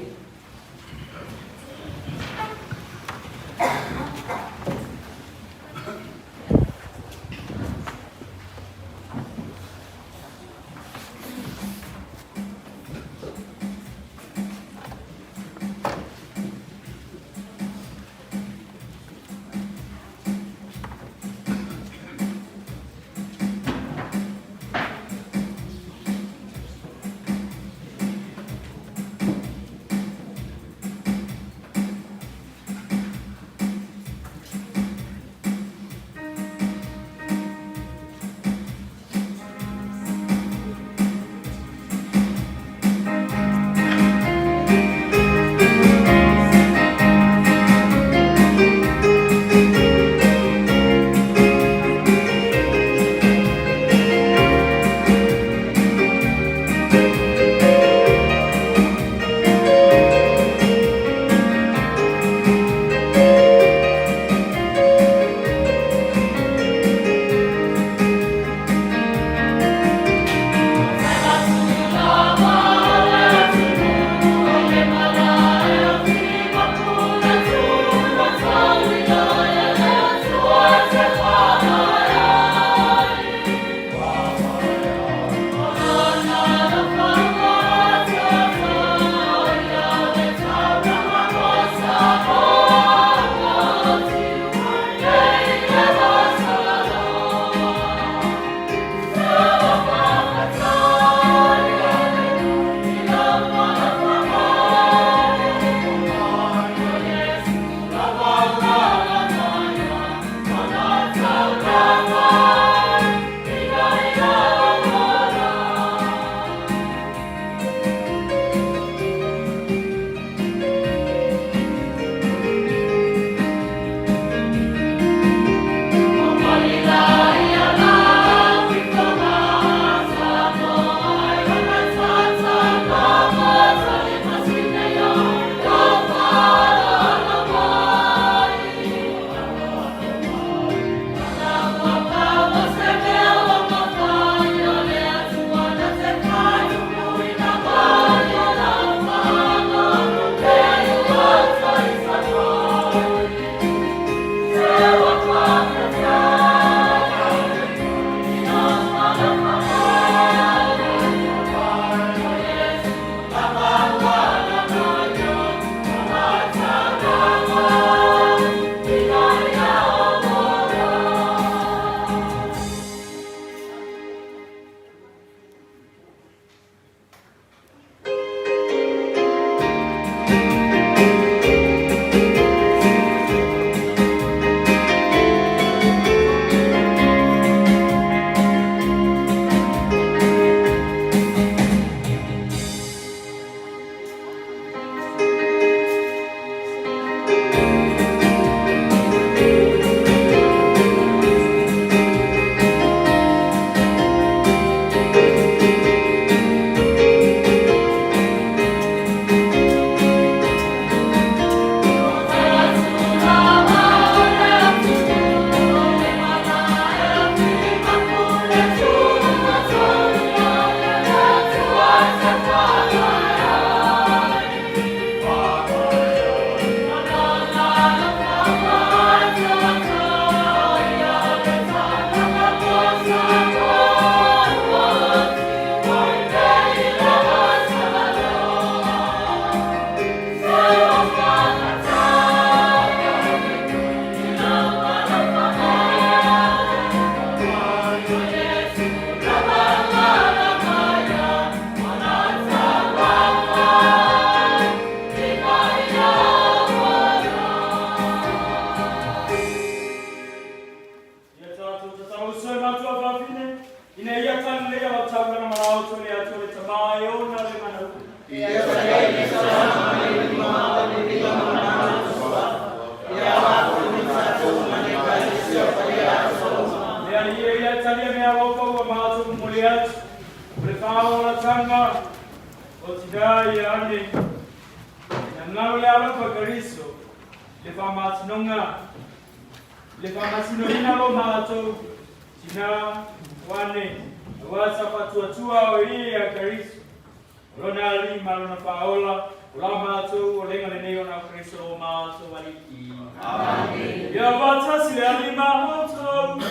O lona Alii ma lona Faaola, o la matou olega lenei ona o Keriso lo matou Alii. Amene. Ia faatasi le Alii ma outou.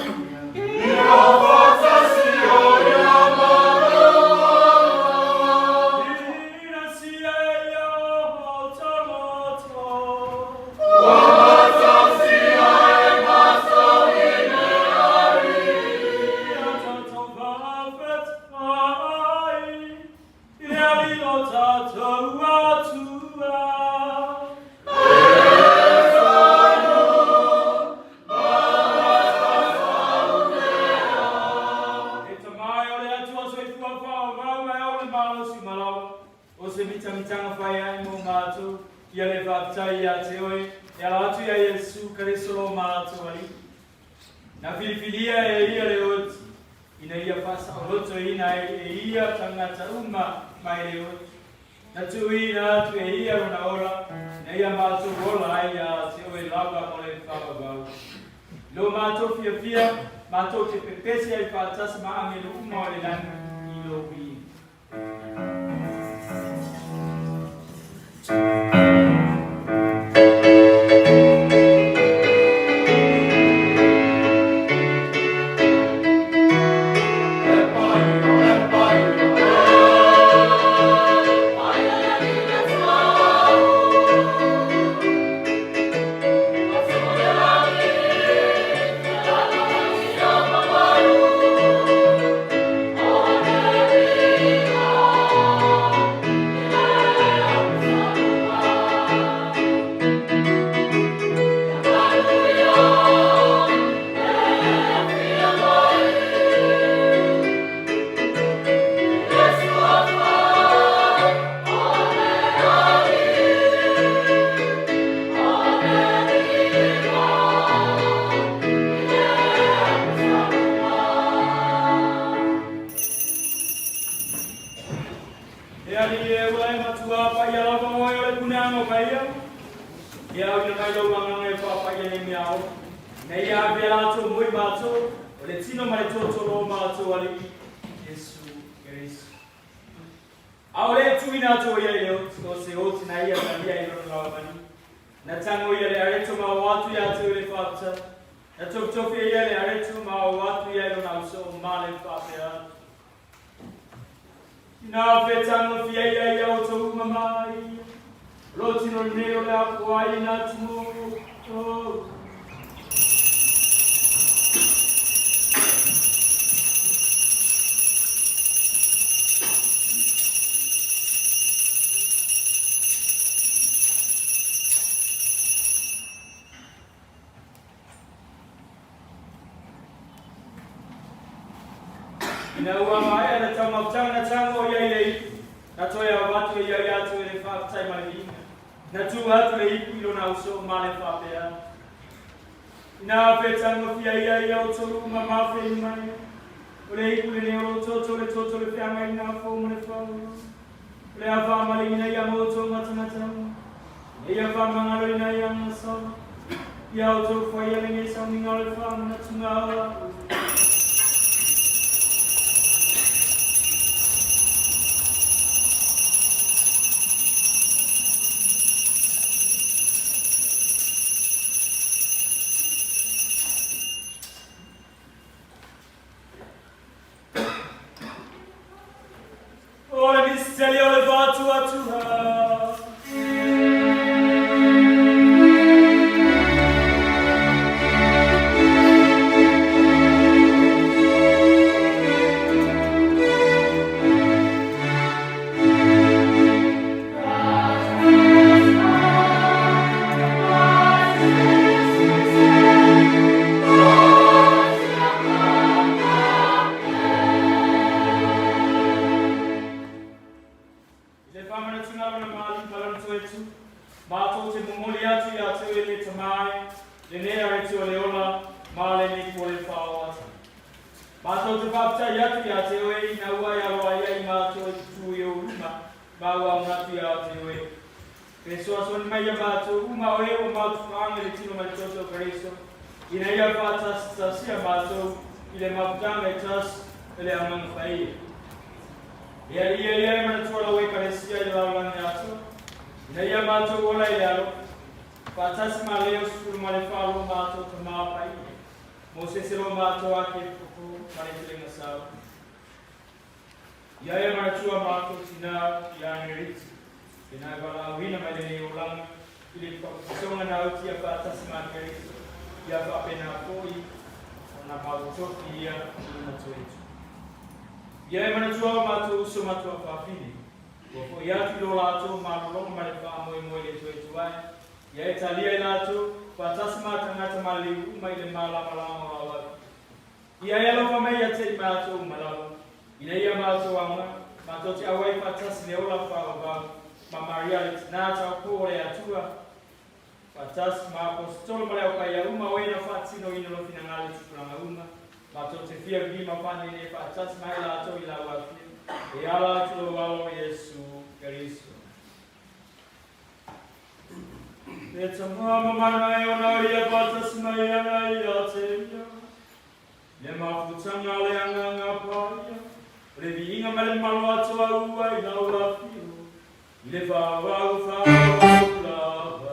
Ia faatasi oe ma lou agaga. Ina sia ia outou loto. Ua faatasia e matou i le Alii. Ia tatou faafetai i le Alii lo tatou Atua. E tama e o le Atua soifua faavavau ma e o le malosi uma lava, o se mitamitaga fai ai mo matou, ia le faafetai ia te oe, e ala atu ia Iesu Keriso lo matou Alii. Na filifilia e ia le oti, ina ia faasaolotoina ai e ia tagata uma mai le oti. Na tuuina atu e ia lona ola, ina ia matou ola ai ia te oe lava mo le faavavau. I lo matou fiafia, matou te pepesi ai faatasi ma agelu uma o le lagi i lou viiga. E Alii e, ua e matua paia lava oe o le puneaga o paia. Ia auina mai lou agaga e faapaia nei mea ola, ina ia ave a latou mo i matou, o le tino ma le totolo o matou Alii, Iesu Keriso. A o le tuuina atu o ia i le oti, o se oti na ia talia i lona lavamaliu. Na tago ia le areto ma o atu ia te oe le faafetai. Na tofitofi e ia le areto ma o atu ia i lona ausoo ma le faapea atu. Ina fetagofia ia ia outou uma mai, o lou tino lenei o le a puaina atu mo outou. Ina ua maea le taumaufutaga na tago o ia i le ipu, na toe avatu e ia ia atu e le faafetai ma le viiga. Na tuu atu le ipu i lona ausoo ma le faapea atu. Ina fetagofia ia ia outou uma ma fei mai, o le ipu lenei o lou toto le toto le feagaiga fou ma le faaaloalo. O le a faamaliina ia ma outou matagata uma, ina ia faamagaloina ia gasala. Ia outou faia lenei sauniga o le faamanatuga o au. O le misiteli o le faatuatua. I le faamanatuga o lona malu ma lona toetu, matou te momoli atu ia te oe le Tama e, lenei areti o le ola ma lenei pole faaoata. Matou te faafetai atu ia te oe ina ua e aloaia i matou e tutū i ou luma ma ua manatu ia te oe. Fesoasoani mai ia matou uma o e ua mautufaaga i le tino ma le toto o Keriso, ina ia faatasitasia matou i le mafutaga e tasi e le Agaga Paia. E Alii e ia e manatua lau Ekalesia i le lalolagi atoa, ina ia matou ola i le alofa, faatasi ma Leo 14 lo matou Tama Paia, Mosese lo matou Akepikopo ma le Tuleiga Saoa. Ia e manatua matou tinā ia Neriti, e na e valaauina mai lenei olaga i le papatisoga na autia faatasi ma Keriso, ia faapena foi ona mautofi ia i lona toetu. Ia e manatua o matou uso matua fafine, ua foi atu i lo latou malologa ma le faamoemoe i le toetu ae, ia e talia i latou, faatasi ma tagata maliliu uma i le malamalama o lau atu. Ia e alofa mai ia te i matou uma lava, ina ia matou aoga, matou te auai faatasi le ola faaauau ma Maria le Tinā Taupō o le Atua, faatasi ma Aposetolo ma le aupaia uma o e na faatinoina lo finagalo i tupulaga uma, matou te fia vili ma faanene faatasi ma i latou i lau afio, e ala atu lou Alo Iesu Keriso. E tama mamana e ona ia faatasi mai ana ia te ia. Le mafutanga le Agaga Paia, o le viiga ma le malo atoa ua i lau afio, i le faaauau faaauau lava.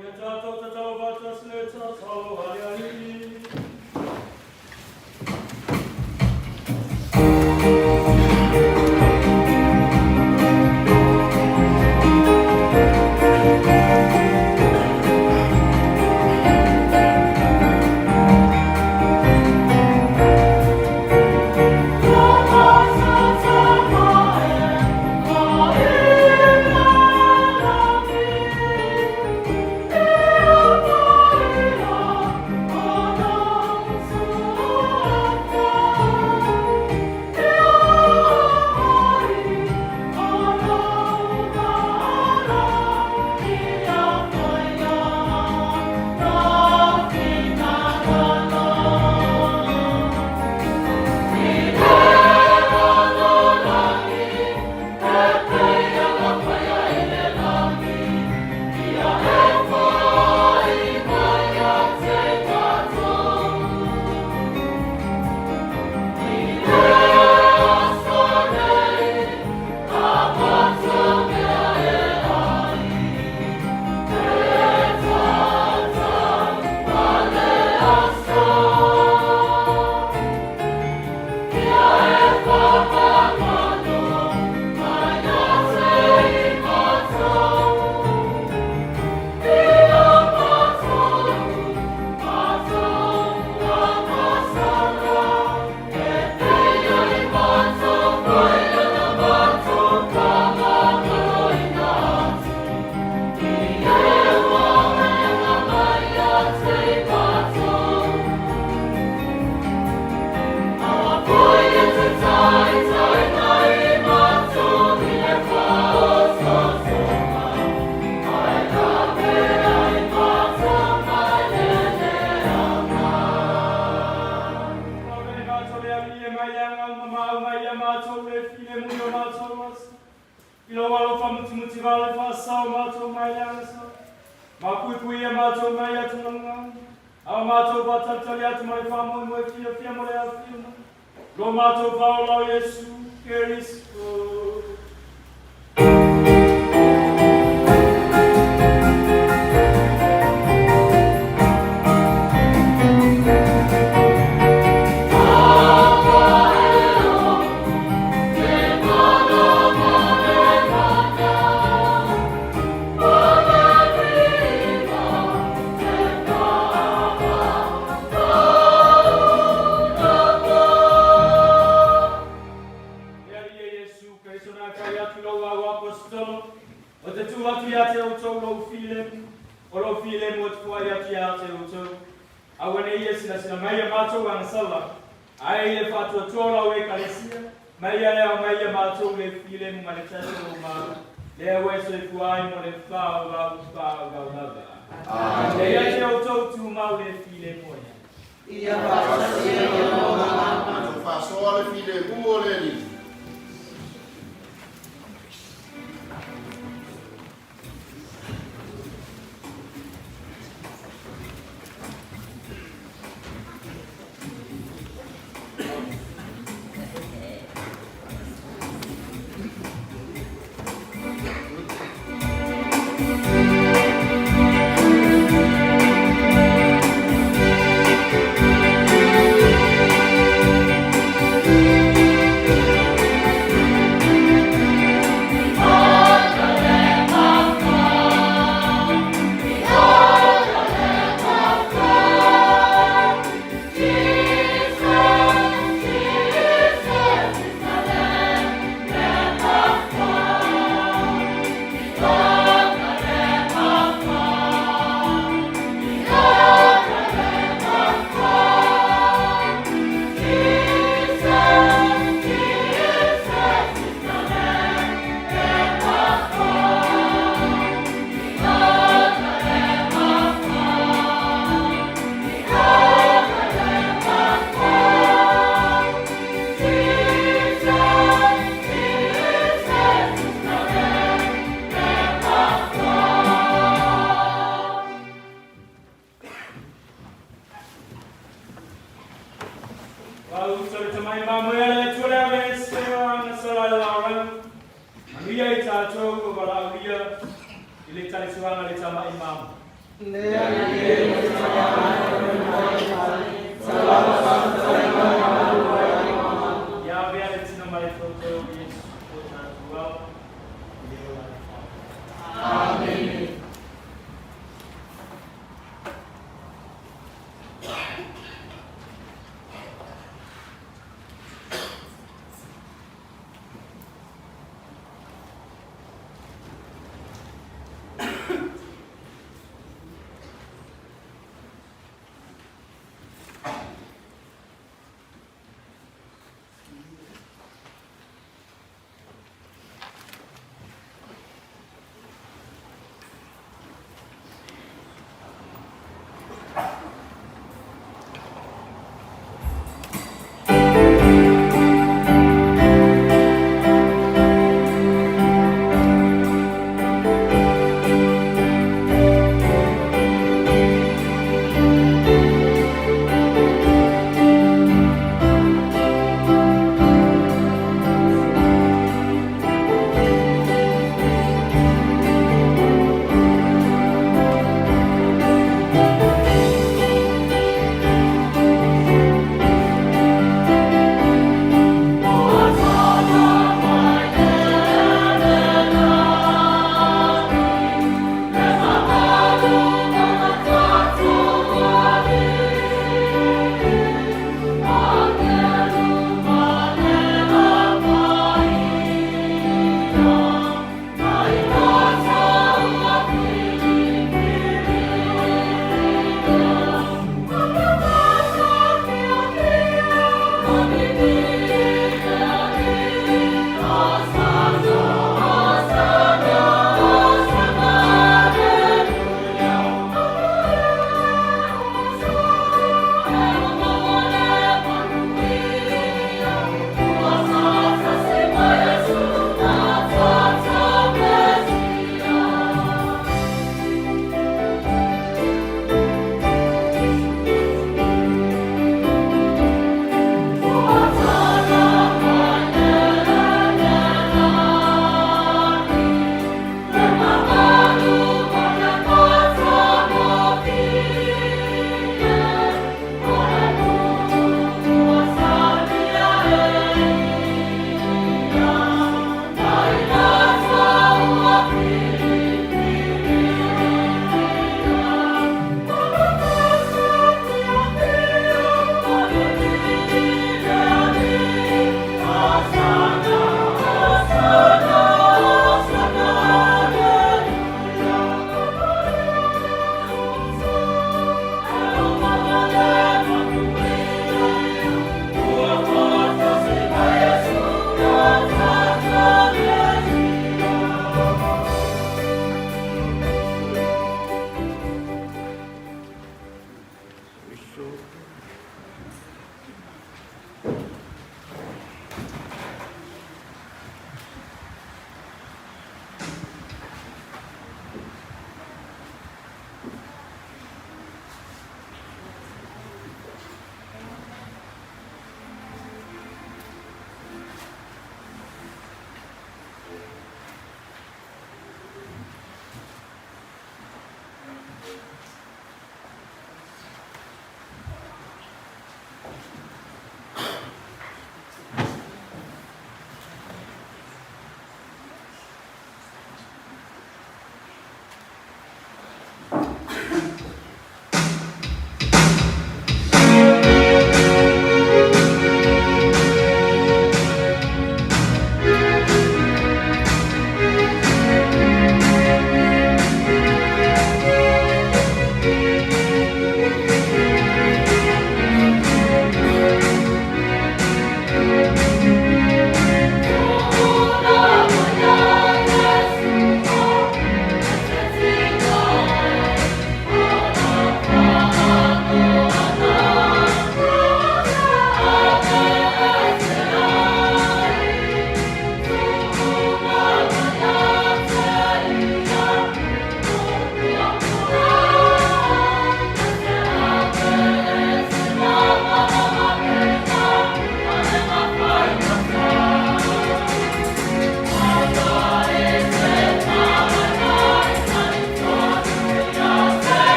Ia tātou tatalo faatasi le tatalo a le Alii. I lou alofa mutimuti vale faasao matou mai le agasa, mapuipuia matou mai atugaluga, a o matou faatalitali atu ma le faamoemoe fiafia mo le afio mai lo matou Faaola o Iesu Keriso. E Alii e Iesu Keriso na kai atu i lou au Aposetolo, o te tu atu ia te outou lou filemu, o lou filemu o te foai atu ia te outou. Auanei e silasila mai ia matou agasala, ae i le faatuatua o lau Ekalesia, mai ia e aumai ia matou le filemu ma le tasi o lou malo. Lea ua e soifua ai mo le faavavau faavavau lava. Amen. E ia te outou tumau le filemu o le Alii. Ia faatasi ai ma lou agaga. Matou faasoa le filemu o le Alii. Ua uta le tamai mamoe a le Atua le ave se agasala i le lalolagi. Manuia i tatou ua valaaulia i le talisuaga le tamai mamoe. Ia avea le tino ma le toto o Iesu o tatou ao i le ola le faavavau. Amene.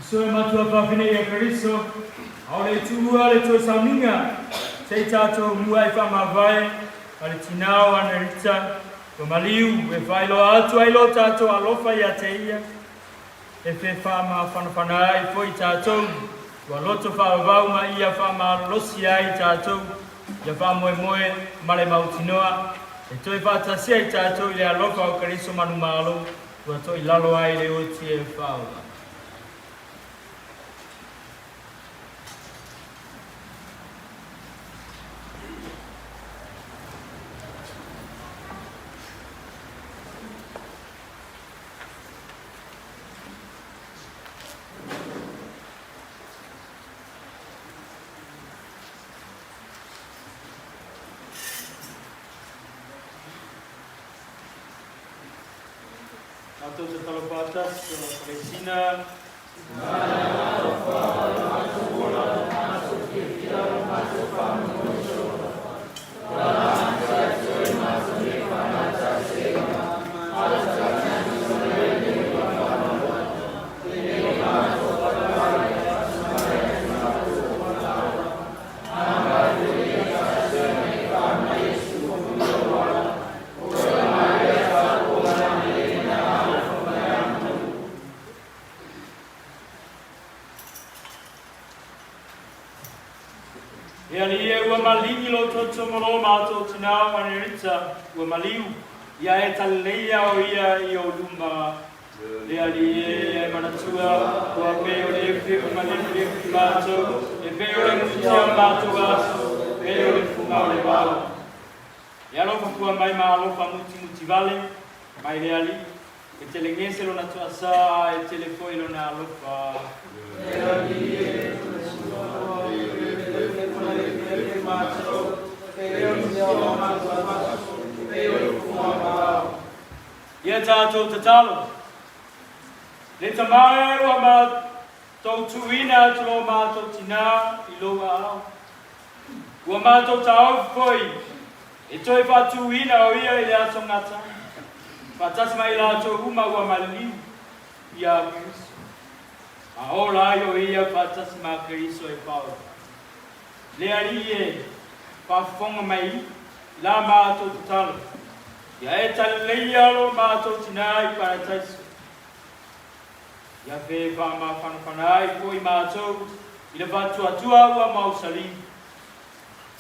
Uso e matua fafine ia Keriso, a o le tuua le toe sauniga, se i tatou mua'i faamavae ma le tinā o Anarita ua maliu e faailoa atu ai lo tatou alofa iā te ia, e fefaamafanafana ai fo'i tatou ua loto faavavau ma ia faamalolosi ai tatou ia faamoemoe ma le mautinoa e toe faatasi ai tatou i le alofa o Keriso manumalo ua to'ilalo ai le oti e faaola. Tatou tatalo faatasi o Palestina. E Alii e ua maligi lou toto ma lo matou tinā o Anerita, ua maliu, ia e taleleia o ia i ou luma. Le Alii e, ia e manatua, ua pei o le efuefu malefulefu i matou, e pei o le mutia o matou aso, pei o le fuga o le vao. E alofa fua mai ma alofa mutimuti vale, mai le Alii, E telegese lona toasā a e tele foi lona alofa. E Alii e, Ia tatou tatalo. Le Tama e ua matou tuuina atu lo matou tinā i lou aao. Ua matou taofi foi e toe faatūina o ia i le aso gata, faatasi ma i latou uma ua maliu iā Keriso, ma ola ai o ia faatasi ma Keriso e faola. Le Alii e, faafofoga mai i la matou tatalo, ia e taleleia lo matou tinā i Parataiso. Ia fe faamafanafana ai foi matou i le faatuatua ua mausali.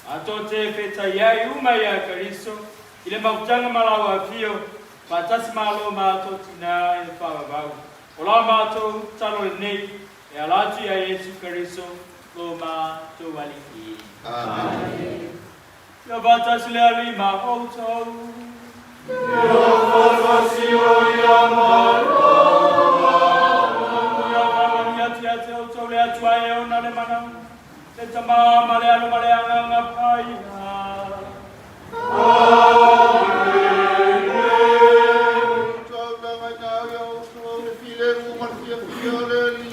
Matou te fetai ai uma iā Keriso i le mafutaga ma lau afio, faatasi ma lo matou tinā i le faavavau. O la matou talo lenei e ala atu iā Iesu Keriso lo matou Alii. Amene. Ia faatasi le Alii ma outou. Ia faatasi ai ma lou Ia faamanuia atu ia te outou le Atua e ona le mana, le Tama ma le Alo ma le Agaga Paia. Taulaga ina ia outou le filemu ma le fiafia o le Alii.